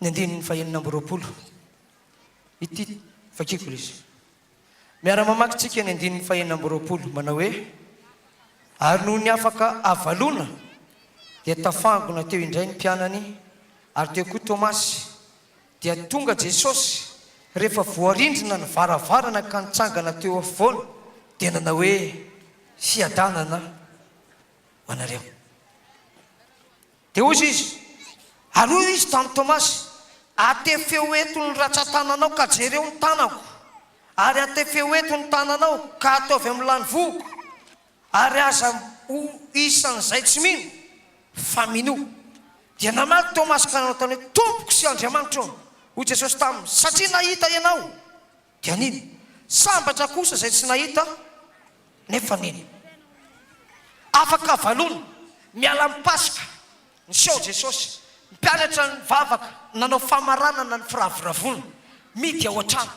Ny andininy fahenina amby 20. Ity, vakiko ilay izy. Miara-mamaky tsika ny andininy fahenina amby 20, manao hoe, Ary nony afaka havaloana, dia tafangona teo indray ny mpianany, ary teo koa Tomasy. Dia tonga Jesosy, rehefa voarindrina ny varavarana ka nitsangana teo afovoany, dia nanao hoe, Fiadanana ho anareo. Dia hoy izy, Ary hoy izy tamin'i Tomasy, Atefeo eto ny ratsan-tananao ka jereo ny tanako, ary atefeo eto ny tananao ka ataovy amin'ny lanivohoko, ary aza ho isan'izay tsy mino, fa minoa. Dia namaly Tomasy ka nanontany hoe, Tompoko sy Andriamanitro! Hoy Jesosy taminy, Satria nahita ianao, dia nino. Sambatra kosa izay tsy nahita nefa nino. Afaka avalona, miala amin'ny Paska, niseho Jesosy, mpianatra nivavaka, nanao famaranana ny firavoravoana, midy ao an-trano.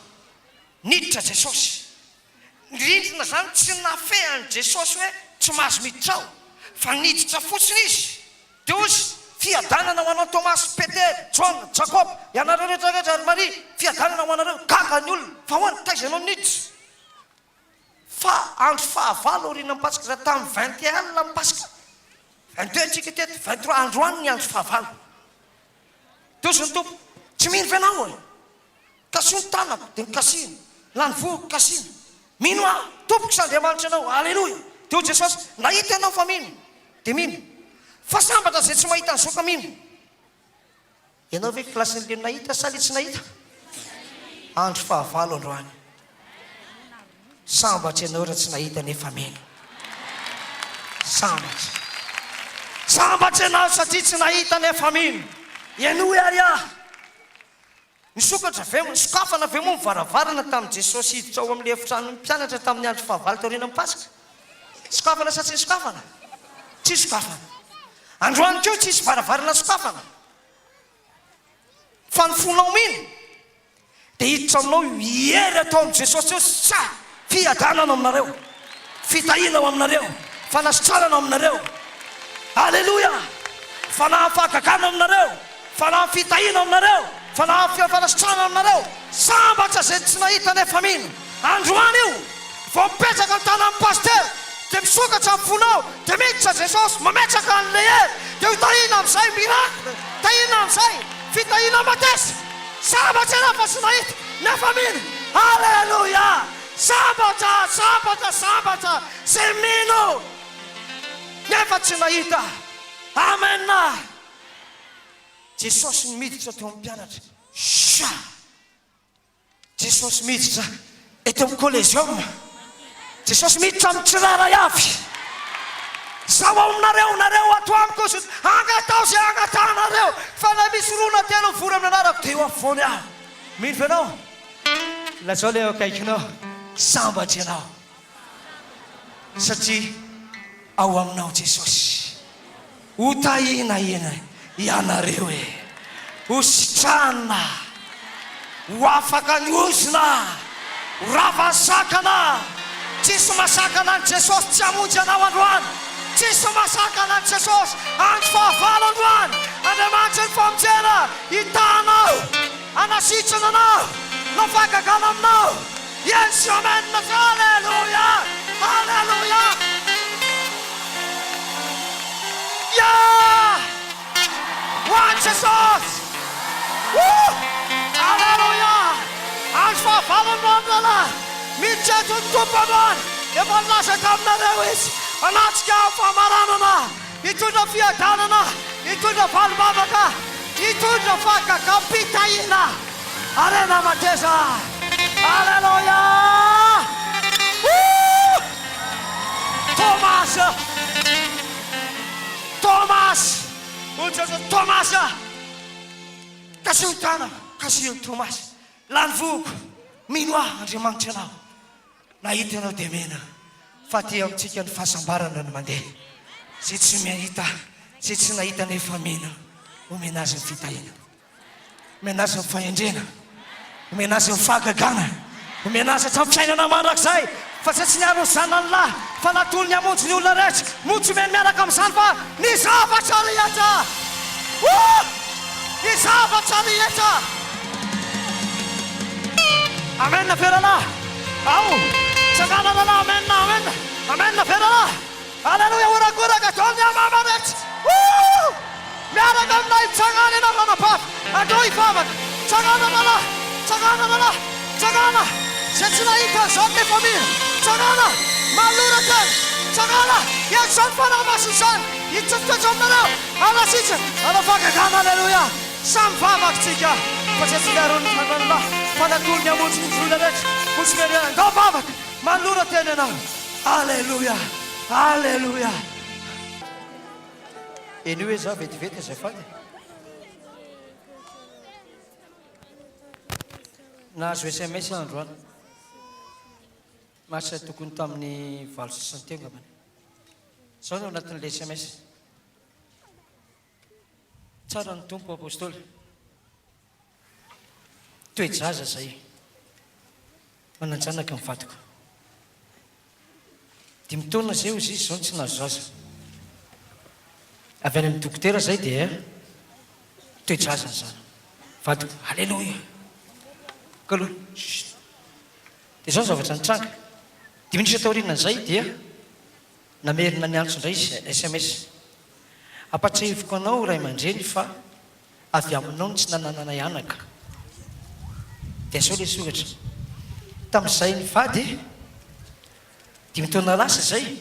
Niditra Jesosy. Ny rindrina izany tsy nafehy an'i Jesosy hoe tsy mahazo miditra ao, fa niditra fotsiny Izy. Dia hoy Izy, Fiadanana ho anao Tomasy, Petera, Jaona, Jakoba, ianareo rehetra rehetra ary Maria, fiadanana ho anareo. Gaga ny olona, fa ahoana, taiza ianao no niditra? Fa andro fahavalo aorianan'ny Paska, raha tamin'ny 21 alina ny Paska, 22 tsika teto, 23, androany ny andro fahavalo. Dia hoy ny Tompo, Tsy mino ve ianao e? Kasiho ny tanako, dia nokasihiny. Lany vohoko, kasihina. Mino aho, Tompoko sy Andriamanitra ianao. Aleloia! Dia hoy Jesosy, Nahita ianao fa mino. Dia mino. Fa sambatra izay tsy mahita an'izao ka mino. Ianao ve kilasin'ilay nahita sa ilay tsy nahita? Andro fahavalo androany. Sambatra ianao raha tsy nahita nefa mino. Sambatra. Sambatra ianao satria tsy nahita nefa mino. Henoy ary aho. Nisokatra ve, nisokafana ve moa ny varavarana tamin'i Jesosy hiditra ao amin'ilay efitranon'ny mpianatra tamin'ny andro fahavalo taorianan'ny Paska? Sokafana sa tsy nisokafana? Tsy sokafana. Androany koa tsisy varavarana sokafana. Fa ny fonao mino dia hiditra aminao io hery atao amin'i Jesosy io sa fiadanana ao aminareo, fitahiana ao aminareo, fanasitranana ao aminareo. Aleloia! Fanahy fahagagana ao aminareo. Fanahy fitahiana ao aminareo, fanahy fanasitranana aminareo, sambatra izay tsy nahita nefa mino. Androany io, vao mipetraka ny tanan'ny pasitera, dia misokatra ny fonao, dia miditra Jesosy, mametraka an'ilay hery, dia ho tahiana amin'izay, miracle, tahiana amin'izay, fitahiana matesa. Sambatra ianao fa tsy nahita nefa mino. Aleloia! Sambatra, sambatra, sambatra izay mino nefa tsy nahita. Amen! Jesosy no miditra teo amin'ny mpianatra. Sha! Jesosy miditra eto amin'ny Colesium. Jesosy miditra amin'ny tsirairay avy. Izaho ao aminareo, nareo ato amiko. Angataho izay angatahanareo, fa na misy roa na telo mivory amin'ny anarako, dia eo afovoany aho. Mino ve ianao? Lazao ilay eo akaikinao, sambatra ianao. Satria ao aminao Jesosy. Ho tahiana eny ianareo e! Ho sitranina, ho afaka ny ozona, ho rava ny sakana. Tsisy masakana an'i Jesosy tsy hamonjy anao androany. Tsisy mahasakana an'i Jesosy. Andro fahavalo androany. Andriamanitry ny famonjena hitaha anao, hanasitrana anao, hanao fahagagana aminao. Yes Amen Aleloia Aleloia Yeah Ho an'i Jesosy Woo Aleloia Andro fahavalo androany rahalahy Miditra eto ny Tompo androany Efa nilaza taminareo Izy Hanatrika famaranana Hitondra fiadanana, hitondra valim-bavaka, hitondra fahagagam-pitahiana. Harena mateza. Aleloia! Woo! Tomasy! Tomasy! Hoy Jesosy, Tomasy! Kasiho ny tanako, kasiho ny Tomasy. Lany vohoko, mino ahy, Andriamanitra ianao. Nahita ianao dia mena fa aty amintsika ny fahasambarana no mandeha. Izay tsy mahita, izay tsy nahita nefa mino, omena azy ny fitahiana. Omena azy ny fahendrena. Omena azy ny fahagagana. Omena azy hatramin'ny fiainana mandrakizay. Fa izay tsy niaro ny zanany lahy fa natolony hamonjy ny olona rehetra, moa tsy omeny miaraka amin'izany va ny zavatra rehetra? Woo! Ny zavatra rehetra! Amen ve rahalahy? Ao! Tsangana rahalahy, amen, amen, amen ve rahalahy? Aleloia, horakoraka daholo ny amama rehetra. Woo! Miaraka aminay, tsangana ianao ranabavy, andao hivavaka. Tsangana rahalahy, tsangana rahalahy, tsangana. Izay tsy nahita an'izany nefa mino, tsangana, manolora tena, tsangana, ento izany Fanahy Masina izany, hiditra toetra aminareo, hanasitrana, hanao fahagagana, aleloia. Samy vavaka tsika fa tsy antsika rony fanan'ny lahy fa natolony hamonjy ny olona rehetra ho tsy mendrika andao vavaka manolora tena ianao Aleloia Aleloia. Eny hoe za vetivety azafady e. Nahazo sms aho androany. Marsa tokony tamin'ny 8 sasany teo angambany. Zao no anatin'ilay sms. Tsara ny Tompo Apostoly. Toe-jaza zay. Manan-janaka ny vadiko. Dimy taona zay hozy izy zao no tsy nahazo zaza. Avy any amin'ny dokotera zay dia toe-jaza ny zana. Vadiko. Aleloia. Kaloha. Chut. Dia zao ny zavatra nitranga. Dimy minitra taorianan'izay dia namerina niantso indray izy, sms. Ampatsiahiviko anao ray aman-dreny fa avy aminao no tsy nanananay anaka. Dia asao ilay soratra. Tamin'izay nivady, dimy taona lasa izay,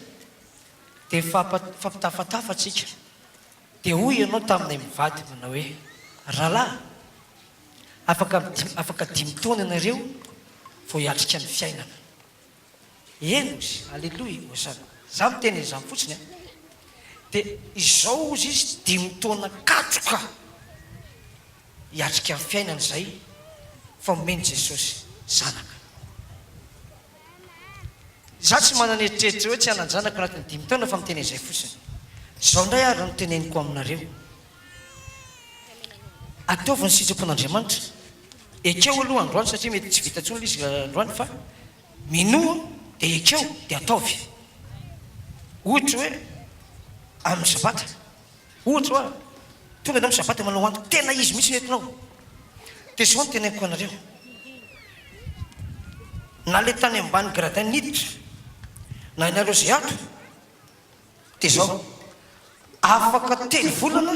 dia nifampitafatafa tsika. Dia hoy ianao taminay mivady manao hoe, Rahalahy, afaka afaka dimy taona ianareo vao hiatrika ny fiainana. Eny ozy, aleloia, hosana. Za miteny an'izany fotsiny an. Dia izao ozy izy dimy taona katroka hiatrika ny fiainana izay fa omen'i Jesosy zanaka. Za tsy manana eritreritra hoe tsy hanan-janaka anatin'ny dimy taona fa miteny an'izay fotsiny. Izao indray ary no teneniko aminareo. Ataovy ny sitrapon'Andriamanitra. Ekeo aloha androany satria mety tsy vita intsony ilay izy androany fa minoa dia ekeo dia ataovy. Ohatra hoe amin'ny sabata, ohatra hoa tonga ianao amin'ny sabata manao antoko tena izy mihitsy no entinao. Dia izao no teneniko anareo, na ilay tany ambany gradin niditra na ianareo izay ato dia izao, afaka telo volana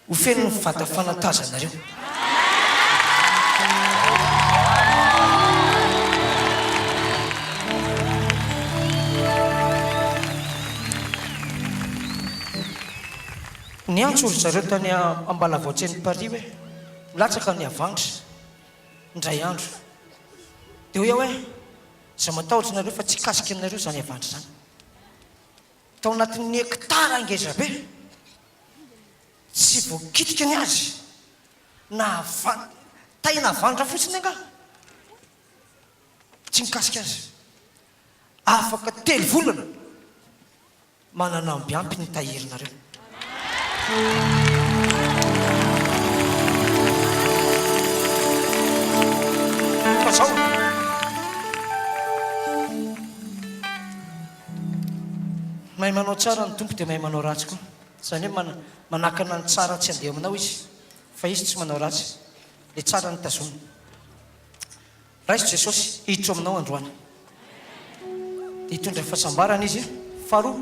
Ho feno ny vata fanatazanareo. Niantso ry zareo tany Ambalavaotsen'i Paris hoe milatsaka ny havandra indray andro. Dia hoy aho hoe, Aza matahotra nareo fa tsy hikasika anareo izany havandra izany. Tao anatin'ny hekitara ngezabe. Tsy voakitika ny azy na taina havandra fotsiny angaha? Tsy mikasika azy. Afaka telo volana manana amby ampy ny tahirinareo. Fa zao. Mahay. manao tsara ny Tompo dia mahay manao ratsy koa. Izany hoe manakana ny tsara tsy handeha aminao Izy, fa Izy tsy manao ratsy. Ilay tsara no tazoniny. Raiso Jesosy hiditra ao aminao androany. Dia hitondra fahasambarana Izy. Faharoa,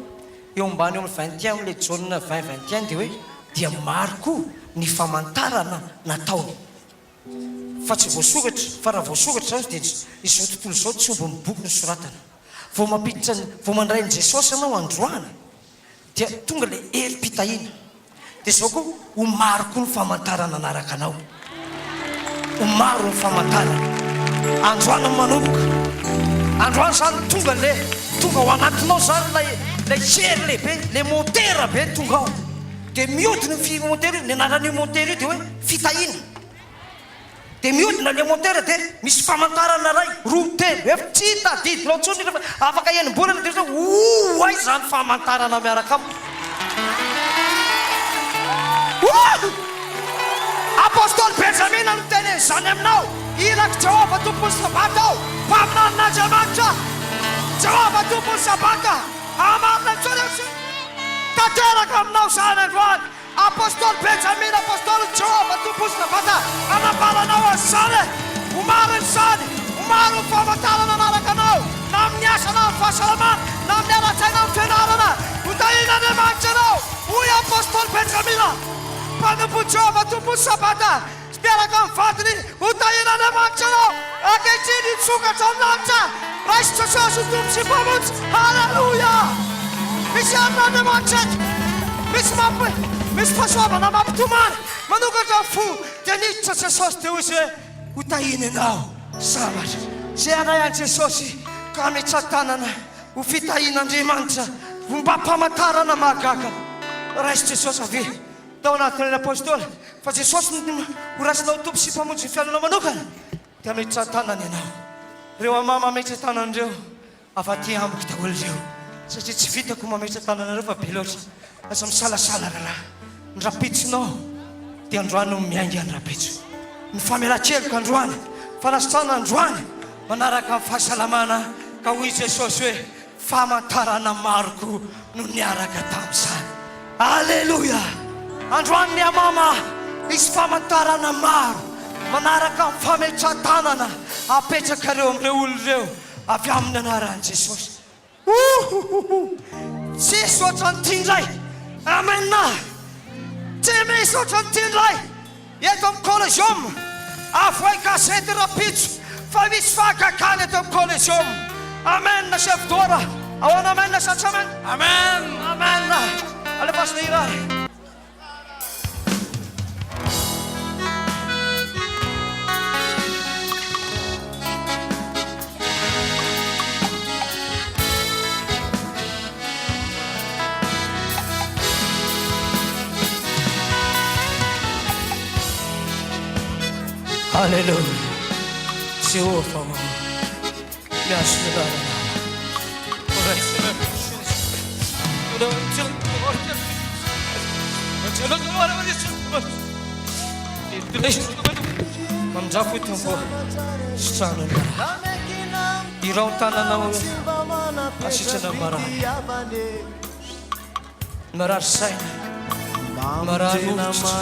eo ambany eo amin'ny 21 amin'ilay Jaona 20 21 dia hoe dia maro koa ny famantarana nataony. Fa tsy voasoratra, fa raha voasoratra izany dia izao tontolo izao tsy omby ny boky nosoratana. Vao mampiditra ny, vao mandray an'i Jesosy ianao androany dia tonga ilay herim-pitahiana. Dia izao koa, ho maro koa ny famantarana hanaraka anao. Ho maro ny famantarana. Androany no manomboka. Androany izany tonga ilay, tonga ao anatinao izany ilay, ilay hery lehibe, ilay motera be tonga ao. Dia mihodina io fi, motera io, ny anaran'io motera io dia hoe fitahiana. Dia mihodina ilay moteur dia misy famantarana iray, roa, telo, efatra, tsy tadidinao intsony rehefa afaka enim-bolana dia hoe ouh aiza ny famantarana miaraka amiko? Ouh! Apostoly Benjamina no miteny an'izany aminao, irak'i Jehovah Tompon'ny Sabata aho, mpaminanin'Andriamanitra, Jehovah Tompon'ny Sabata, hamarina intsony aho tsy tanteraka aminao izany androany. Apostoly Benjamina, Apostolin'i Jehovah Tompo sy Sabata, hanambara anao an'izany e! Ho marina izany! Ho maro ny famantarana hanaraka anao, na amin'ny asa na amin'ny fahasalamana, na amin'ny ara-tsaina amin'ny fianarana. Ho tahian'Andriamanitra ianao, hoy Apostoly Benjamina, mpanompon'i Jehovah Tompo sy Sabata. Tsy miaraka amin'ny vadiny ho tahian'Andriamanitra ianao ankehitriny Hisokatra ny lanitra Raiso Jesosy ho Tompo sy Mpamonjy Haleloia Misy herin'Andriamanitra eto Misy mampi Misy fahasoavana mampitomany Manokatra ny fo Dia niditra Jesosy dia hoy Izy hoe ho tahiana ianao Sambatra izay handray an'i Jesosy ka hametra-tanana ho fitahian'Andriamanitra Ombam-pamantarana mahagaga Raiso Jesosy avia Tao anatin'ilay Apostoly fa Jesosy no ho raisinao ho Tompo sy Mpamonjy ny fiainanao manokana dia hametra-tanana ianao. Ireo amà mametra-tanana ireo avy aty amiko daholo ireo satria tsy vitako mametra-tanana ireo fa be loatra. Aza misalasala rahalahy. Ny rahampitsonao dia androany no miainga ny rahampitso. Ny famelan-keloka androany, fanasitrana androany manaraka ny fahasalamana ka hoy Jesosy hoe Famantarana maro koa no niaraka tamin'izany. Aleloia! Androany ny Amama hisy famantarana maro manaraka ny fametrahan-tanana apetrakareo amin'ireo olona ireo avy amin'ny anaran'i Jesosy. Ouhouhou! Tsisy ohatran'ity indray! Amen! Tsy misy ohatran'ity indray! Eto amin'ny Colesium, avohay gazety rahampitso fa misy fahagagana eto amin'ny Colesium. Amen Chef Dora. Ahoana amen sa tsy amen? Amen. Amen. Alefaso le hira ary. Aleloia Jehovah ô miantso ny anaranao Mamindrafo Tompo sitrano ny marary Irao ny tananao asitrana ny marary Ny marary saina, ny marary hoditra,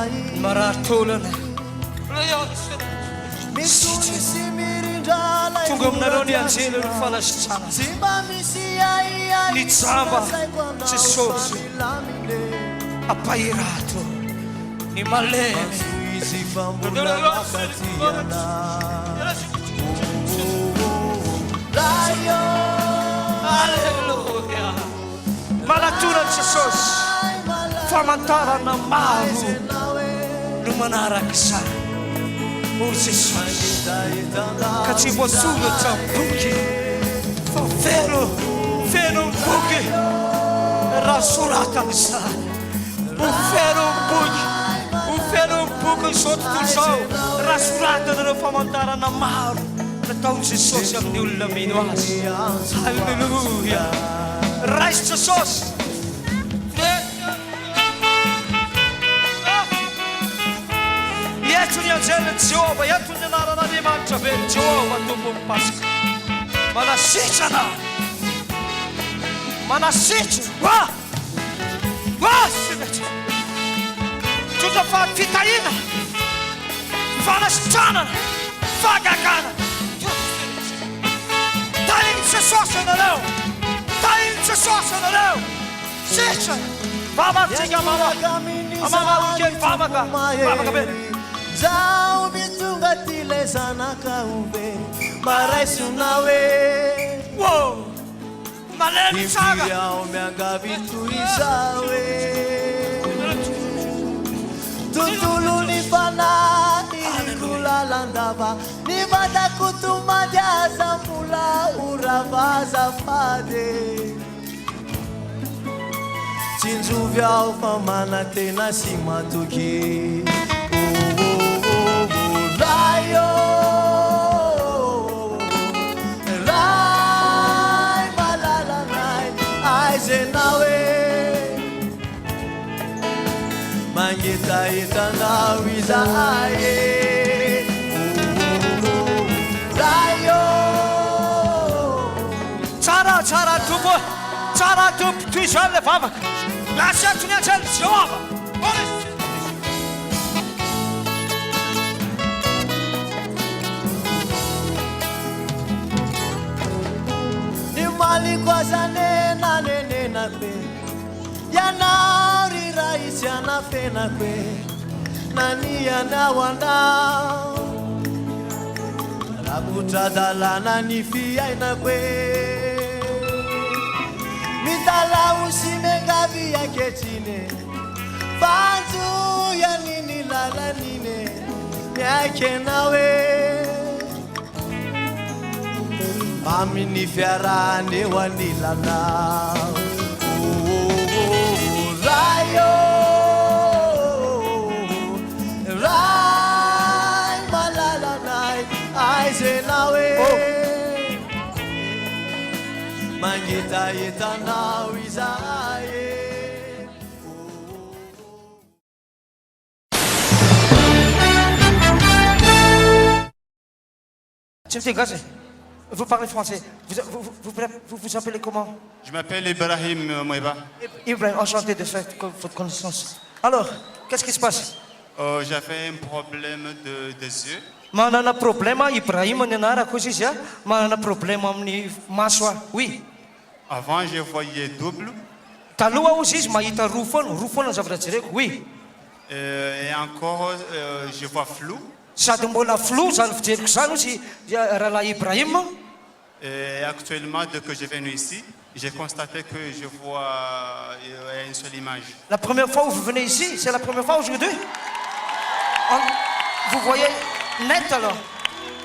ny marary taolana. Sitrana. Tonga aminareo ny anjely ny fanasitranana. Ny jamba Jesosy ampahirato ny malemy. Aleloia! Manatona an'i Jesosy. Famantarana maro no manaraka izany. Hoy Jesosy, ka tsy voasoratra amin'ny boky fa feno, feno ny boky raha soratana izany. Ho feno ny boky, ho feno ny boky izao tontolo izao raha soratana ireo famantarana maro nataon'i Jesosy amin'ny olona mino Azy. Haleloia! Raiso Jesosy! Eto ny anjelin'i Jehovah, eto ny anaran'Andriamanitra velona, Jehovah Tompon'ny Paska. Manasitrana! Manasitry Oa! Oa! Sivety! Mitondra fahafitahiana, fanasitranana, fahagagana. Tahin'i Jesosy ianareo! Tahin'i Jesosy ianareo! Sitrana! Vavaka mama! Mama olokely vavaka! Vavaka be! Zaho mitonga aty lay zanaka ho very mba raisina hoe. Wow! Malemy tsara! Impiry aho miangavy toy izao e. Tontolon'ny fanahy iriko lalandava Ny vatako tomady aza mbola ho rava azafady e. Tsinjovy aho fa manantena sy matoky Oh oh oh oh Ray ô Ray malalanay Aiza ianao e Mangetaheta anao izahay e Oh oh oh Ray ô Tsara tsara Tompo ô! Tsara Tompo tohizo ihany ilay vavaka. Lasa ato ny anjely Jehovah. Ny omaliko aza nenanenenako e Ianao ry Ray tsy anafenako e Nanianao anao Rakotra-dalàna ny fiainako e Mitalaho sy miangavy ankehitriny e Fa anjohy an'iny lalana iny e Miaiky ianao e Mamy ny fiarahana eo anilanao Oh oh oh Ray ô Ray malalanay Aiza ianao e Mangetaheta anao izahay e Oh oh oh. Tsy miteny gasy e. Vous parlez français. Vous vous vous vous vous appelez comment? Je m'appelle Ibrahim Moueba. Ibrahim, enchanté de faire votre connaissance. Alors, qu'est-ce qui se passe? J'avais un problème de des yeux. Manana problème aho, Ibrahim ny anarako hozy izy a, manana problème amin'ny maso aho. Oui. Avant je voyais double. Taloha hozy izy mahita roa foana, roa foana ny zavatra jereko. Oui. Et encore je vois flou. Sady mbola flou izany fijeriko izany hozy rahalahy Ibrahim. Et actuellement de que je venu ici, j'ai constaté que je vois une seule image. La première fois où vous venez ici, c'est la première fois aujourd'hui? Vous voyez net alors?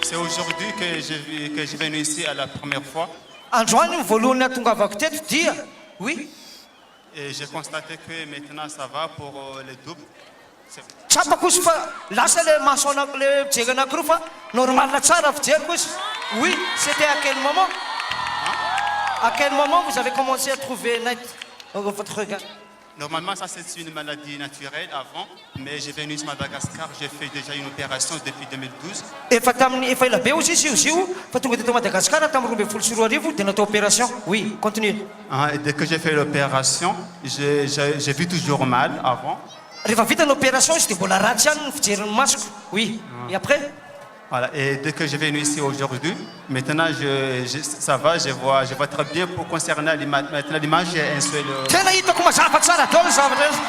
C'est aujourd'hui que je que je venu ici à la première fois. Androany no voalohany nahatongavako teto dia, oui. Et j'ai constaté que maintenant ça va pour les doubles. Tsapako ozy fa lasa le maso ana le mijery anakiroa fa normal tsara fijeriko ozy. Oui, c'était à quel moment? À quel moment vous avez commencé à trouver net votre regard? Normalement ça c'est une maladie naturelle avant mais j'ai venu ici Madagascar j'ai fait déjà une opération depuis 2012. Efa tamin'ny efa ela be ozy izy ozy io fa tonga teto Madagascar tamin'ny 2012 dia natao opération. Oui, continuez. Ah, dès que j'ai fait l'opération, j'ai j'ai vu toujours mal avant. Rehefa vita ny opération izy dia mbola ratsy ihany ny fijerin'ny masoko, oui, et après? Voilà, et dès que je venu ici aujourd'hui, maintenant je, je, ça va, je vois, je vois très bien pour concernant l'image, maintenant l'image est un seul. Euh, Tena hitako mazava tsara daholo ny zavatra rehetra.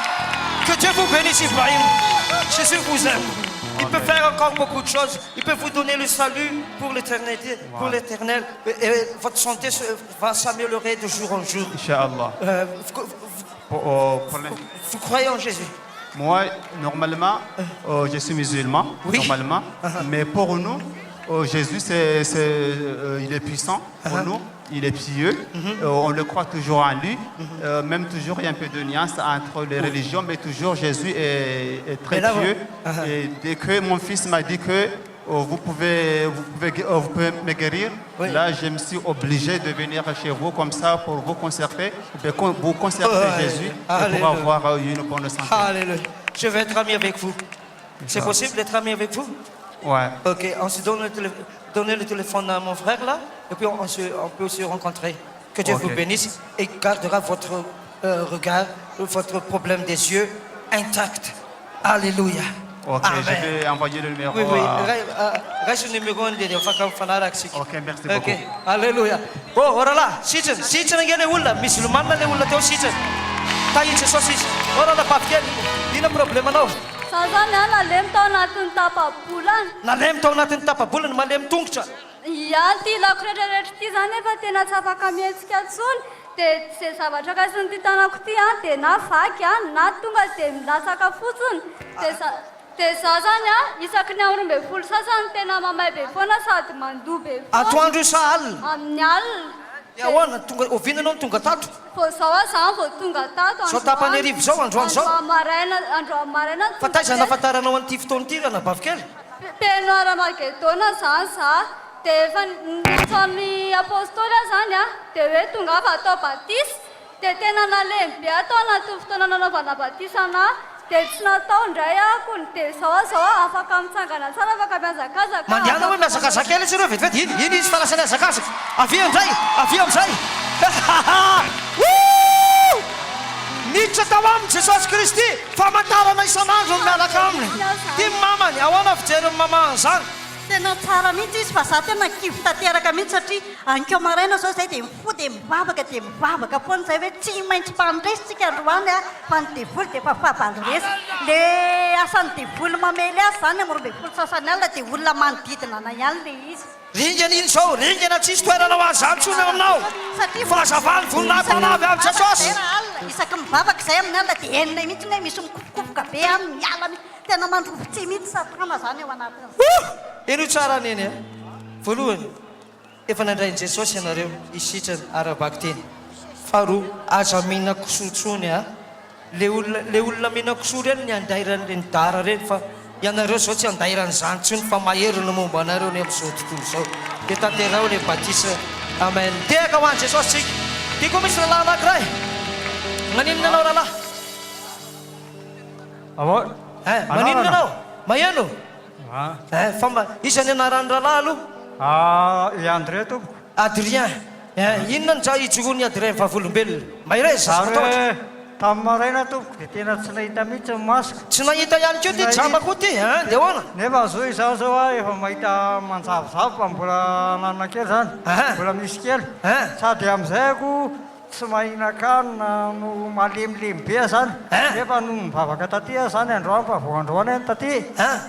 Que Dieu vous bénisse Ibrahim. Jésus vous aime. Il peut faire encore beaucoup de choses. Il peut vous donner le salut pour l'éternité, pour l'éternel. Et votre santé va s'améliorer de jour en jour. Inch'Allah. Euh, Pour, pour vous croyez en Jésus? Moi, normalement, euh, je suis musulman, oui. normalement. Uh -huh. Mais pour nous, euh, Jésus, c'est, c'est, euh, il est puissant. Pour uh -huh. nous, il est pieux. Uh -huh. on le croit toujours en lui. -hmm. même toujours, il y a un peu de nuance entre les religions, mais toujours Jésus est, est très là, pieux. Et dès que mon fils m'a dit que oh, vous pouvez, vous pouvez, oh, vous pouvez me guérir, oui. là, je me suis obligé de venir chez vous comme ça pour vous concerter, vous concerter oh, Jésus et pour avoir euh, une bonne santé. Alléluia. Je vais être ami avec vous. C'est possible d'être ami avec vous Ouais. Ok, on se donne le, télé donner le téléphone à mon frère là, et puis on, on, se, on peut se rencontrer. Que Dieu Ok. vous bénisse et gardera votre regard, votre problème des yeux intact. Alléluia. Ok, Amen. je vais envoyer le numéro. Oui, oui. à- Raiso ny numéro-ny dia afaka mifanaraka isika. Ok, merci Ok. beaucoup. Alléluia. Oh, oh rahalahy, sitrana, sitrana ange ilay olona, musulmane ilay olona teo sitrana. Tahin'i Jesosy izy. Oh rahalahy kely, inona problème-nao? Za zany a nalemy tao anatin'ny tapa-bolana. Nalemy tao anatin'ny tapa-bolana, malemy tongotra. Ia, ity lako retraretra ity zany efa tena tsy afaka mihetsika intsony, dia izay zavatra raisin'ity tanako ity an, dia na vaky an, na tonga dia milatsaka fotsiny, dia za, dia za zany an, isaky ny 12 sasany tena mamay be foana sady mandoa be foana. Atoandro io sa alina? Amin'ny alina. Dia ahoana, tonga, oviana ianao no tonga tato? Vao izao aho izany vao tonga tato, Izao tapany androany, hariva izao, androany izao? androany maraina, androany maraina no Fa tonga taiza teto. nahafantaranao an'ity fotoana ity ranabavy kely? Teny Haramagedona izany za, dia efa niantso an'i Apostoly aho izany an, dia hoe tongava atao batisa, dia tena nalemy be aho tao anatin'ny fotoana nanaovana batisa anah, dia tsy natao indray aho kony, dia izao aho izao afaka mitsangana tsara, afaka mihazakazaka, Mandehana hoe afaka mihazakazaka manao. ela izy ireo vetivety, iny, iny izy fa lasa nihazakazaka, avia indray, avia amin'izay, hahaha, wouh! Niditra tao aminy Jesosy Kristy, famantarana isan'andro ny miaraka aminy. Ity ny mamany, ahoana fijerin'ny mama an'izany? Tena tsara mihitsy izy fa za tena kivy tanteraka mihitsy satria anikeo maraina zao zay dia mifoha dia mivavaka dia mivavaka foana zay hoe tsy maintsy mpandresy tsika androany a fa ny devoly dia efa fahavalo resy le asan'ny devoly mamely azy zany amin'ny 12 sasany alina dia olona manodidina anay ihany le izy. Ringana iny izao, ringana tsisy toerana ho an'izany intsony eo aminao. Satria Fahazavan'ny voninahitra avy amin'i Jesosy. Isaky mivavaka izay amin'ny alina dia henonay mihitsy hoe misy mikofokofoka be any miala mihitsy. Tena mandrovi-tsihy mihitsy satana izany ao anatin'izany. Ouh! Henoy tsara neny a! Voalohany, efa nandray an'i Jesosy ianareo, hisitrana ara-bakiteny. Faharoa, aza mihinan-kisoa intsony a! Le olona le olona mihinan-kisoa ireny ny andairan'ireny dara ireny fa ianareo izao tsy andairan'izany intsony fa mahery ny momba anareo ny amin'izao tontolo izao. Dia tanteraho ilay batisa. Amen. Tehaka ho an'i Jesosy tsika. Ty koa misy rahalahy anankiray. Maninona ianao rahalahy? Ahoana? Eh, maninona ianao? Maheno? Eh, fa mba iza ny anaran'ny rahalahy aloha? Ah, i André tompoko. Adrien. Eh, inona no ijoroan'i Adrien vavolombelona? Mahereza, aza Zany matahotra. hoe tamin'ny maraina tompoko dia tena tsy nahita mihitsy ny masoko. Tsy nahita ihany koa ity jamba koa ity, hein, dia ahoana? Nefa zao izaho zao ah, efa mahita manjavozavo fa mbola ananona kely zany. Mbola misy kely. Sady amin'izay ako Tsy mahinan-kanina no malemilemy be aho zany, nefa nony nivavaka taty aho zany androany fa vao androany aho no taty,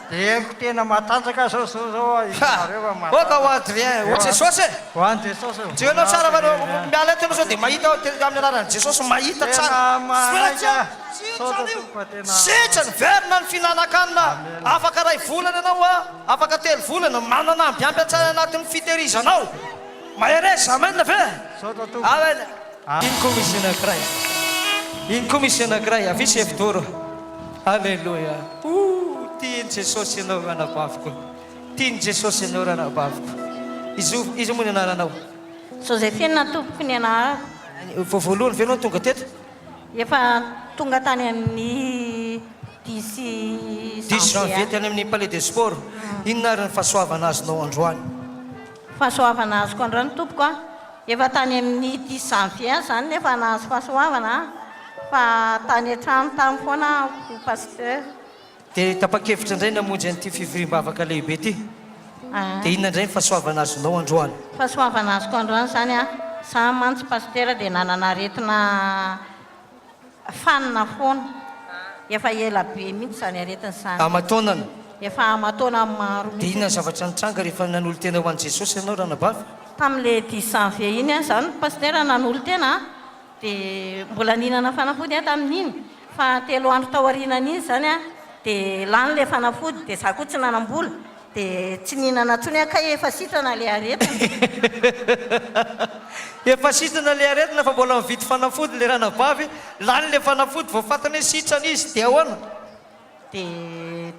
dia henoko tena matanjaka zao zao zao aho hitanareo fa matanjaka. Oka ho Adrien, ho Jesosy e! Ho an'i Jesosy e! Jerenao tsara fa miala eto ianao sao dia mahita ao amin'ny anaran'i Jesosy mahita tsara. Tena manainga, misaotra Tompo fa tena. Sitrany, velona ny fihinanan-kanina, afaka iray volana ianao a, afaka telo volana, manana ambiampy tsara anatin'ny fitehirizanao. Mahereza, amen ve? Amen. Iny koa misy anankiray. Iny koa misy anankiray. Avia Chef Doro. Alléluia. Ooh, tian'i Jesosy ianao ranabaviko. Tian'i Jesosy ianao ranabaviko. Izy iza moa ny anaranao? Josephine tompoko ny anarako. Vao voalohany ve ianao tonga teto? Efa tonga tany amin'ny dix Dix janvier tany amin'ny Palais des Sports. Inona ary ny fahasoavana azonao androany? Fahasoavana azoko androany tompoko a! Efa tany amin'ny dix janvier aho zany nefa nahazo fahasoavana a! Fa tany an-trano tany foana aho pasteur. Dia tapa-kevitra indray namonjy an'ity fivoriam-bavaka lehibe ity. Dia inona indray ny fahasoavana azonao androany? Fahasoavana azoko androany zany a! Za mantsy pasteur dia nanana aretina Fanina foana. Efa ela be mihitsy izany aretina izany. Aman-taonany. Efa aman-taonany maro Dia mihitsy. inona ny zavatra nitranga rehefa nanolo-tena ho an'i Jesosy ianao, ranabavy? Tamin'ilay dix janvier iny aho izany Pasitera nanolo-tena dia mbola nihinana fanafody aho tamin'iny fa telo andro taorianan'iny izany aho dia lany ilay fanafody dia izaho koa tsy nanam-bola Dia tsy nihinana intsony aho kay efa sitrana ilay aretina. Efa sitrana ilay aretina fa mbola mividy fanafody ilay ranabavy, lany ilay fanafody vao fantany hoe sitrana izy, dia ahoana? Dia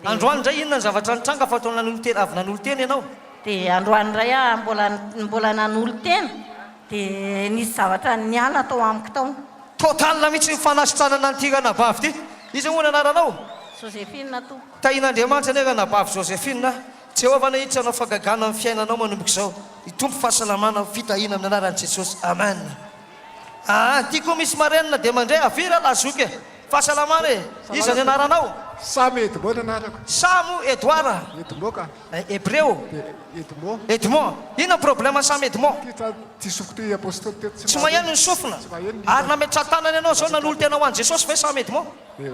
dia. Androany indray inona ny zavatra nitranga fa toa nanolo-tena, avy nanolo-tena ianao? Dia androany indray aho mbola mbola nanolo-tena dia nisy zavatra niala tao amiko tao. Total mihitsy ny fanasitranana an'ity ranabavy ity. Iza moa ny anaranao? Josephine tompoko. Tahin'Andriamanitra anie ranabavy Josephine a! Jehovah anie hiditra hanao fagagana amin'ny fiainanao manomboka izao. Hitombo fahasalamana ho fitahiana amin'ny anaran'i Jesosy. Amen. Aa, ity koa misy marenina dia mandre, avia rahalahy zoky e! Fahasalamana e! Iza ny anaranao? Samy Edmond ny anarako. Samo Edouard. Edmond ka. Hebreo. Edmond. Edmond. Inona ny problème Samy Edmond? Ty tra ty sofiko ty apostoly teto tsy Tsy maheno ny sofina. Tsy maheno ny Ary nametraha-tanana ianao izao nanolo-tena ho an'i Jesosy ve Samy Edmond? Dia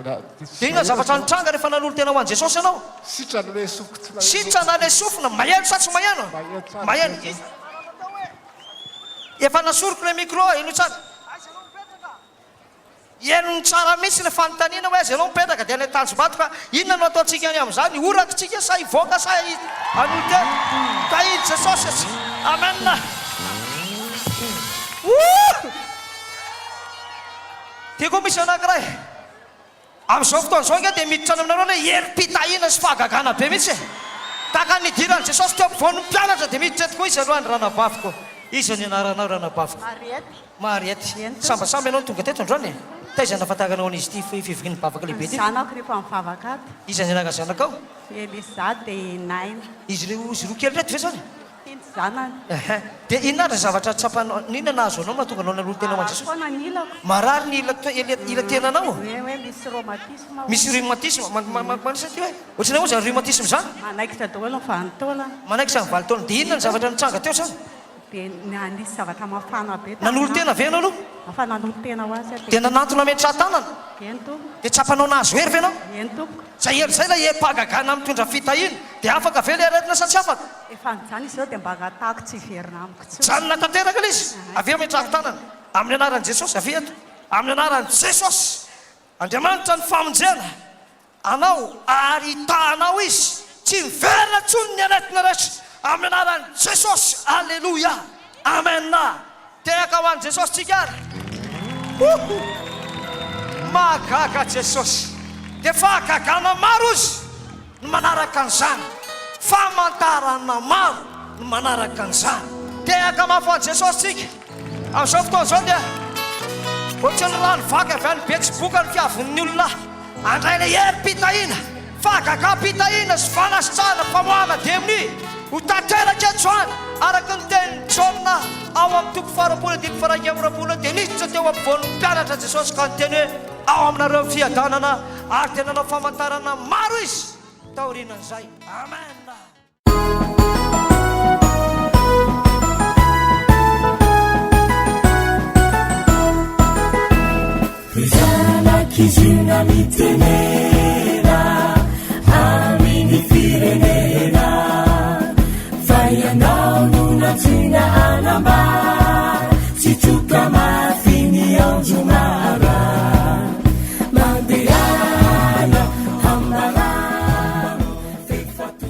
Dia inona ny zavatra nitranga rehefa nanolo-tena ho an'i Jesosy ianao? Sitrana ilay sofiko tsy maheno. Sitrana ilay sofina. Maheno sa tsy maheno? Maheno tsara. Maheno. Iza ny anarana teo hoe? Efa nasoriko ilay micro, henoy tsara. Aiza ianao mipetraka? Henony tsara mihitsy ilay fanontaniana hoe aiza ianao mipetraka dia any Tanjombato ka inona no ataontsika any amin'izany? Hihoraka isika sa hivoaka sa hanolo-tena? Tahin'i Jesosy isika. Amen. Wouh! Dia koa misy anankiray. Amin'izao fotoana izao ange dia miditra any aminareo ilay herim-pitahiana sy fahagagana be mihitsy e! Tahaka ny nidiran'i Jesosy teo ampovoan'ny mpianatra dia miditra eto koa izy aloha ny ranabaviko. Iza ny anaranao ranabaviko? Mariette. Mariette. Sambasamba ianao no tonga teto androany e! Taiza no nahafantaranao an'izy ity fivorian'ny mpivavaka lehibe ity? Ny zanako rehefa mivavaka ato. Iza ny anaran'ny zanakao? Elisa dia Naina. Izy ireo izy roa kely ireto ve izany? Ity ny zanany. Ehe. Dia inona ary ny zavatra tsapanao, inona nahazo anao mahatonga anao nanolo tena ho an'i Marary Jesosy? foana ny ilako. Marary ny ila ila tenanao? Hoe hoe misy rhumatisme hono. Misy rhumatisme, manisa ity hoe? Ohatran'ny ahoana izany rhumatisme izany? Manaikitra daholo ny vanin-taolana. Manaikitra ny vanin-taolana. Dia inona ny zavatra nitranga teo izany? Dia nisy zavatra mafana be taminà. Nanolo tena ve ianao aloha? Efa nanolo tena ho azy aho Dia nanantona metraha-tanana? Eny tompoko. Dia tsapanao nahazo hery ve ianao? Eny tompoko. Izay hery izay ilay herim-pahagagana mitondra fitahiana. Dia afaka ve ilay aretina sa tsy afaka? Efa nijanona izy izao dia mba angatahako tsy hiverina amiko intsony. Mijanona tanteraka ilay izy. Avia ametrahako tanana. Amin'ny anaran'i Jesosy, avia eto. Amin'ny anaran'i Jesosy, Andriamanitra ny famonjena anao ary hitaha anao Izy. Tsy miverina intsony ny aretina rehetra. Amin'ny anaran'i Jesosy. Aleloia. Amen. Tehaka ho an'i Jesosy tsika ary. Ouh! Mahagaga Jesosy. Dia fahagagana maro ozy no manaraka an'izany. Famantarana maro no manaraka an'izany. Tehaka mafy ho an'i Jesosy tsika. Amin'izao fotoana izao dia ohatran'ny rano vaky avy any Betsiboka ny fiavin'ny olona handray ilay herim-pitahiana. Fahagagam-pitahiana sy fanasitrahana famoahana demonia ho tanteraka eto izany, araka ny tenin'i Jaona ao amin'ny toko faharoapolo andininy faha-21, Dia niditra teo ampovoan'ny mpianatra Jesosy ka niteny hoe, Ao aminareo ny fiadanana, ary dia nanao famantarana maro Izy taorianan'izay. Amen. Ry zanak'i Ziona mitenena amin'ny firenena fa ianao no nantsoina hanambara sy tsoka mafy ny anjomara.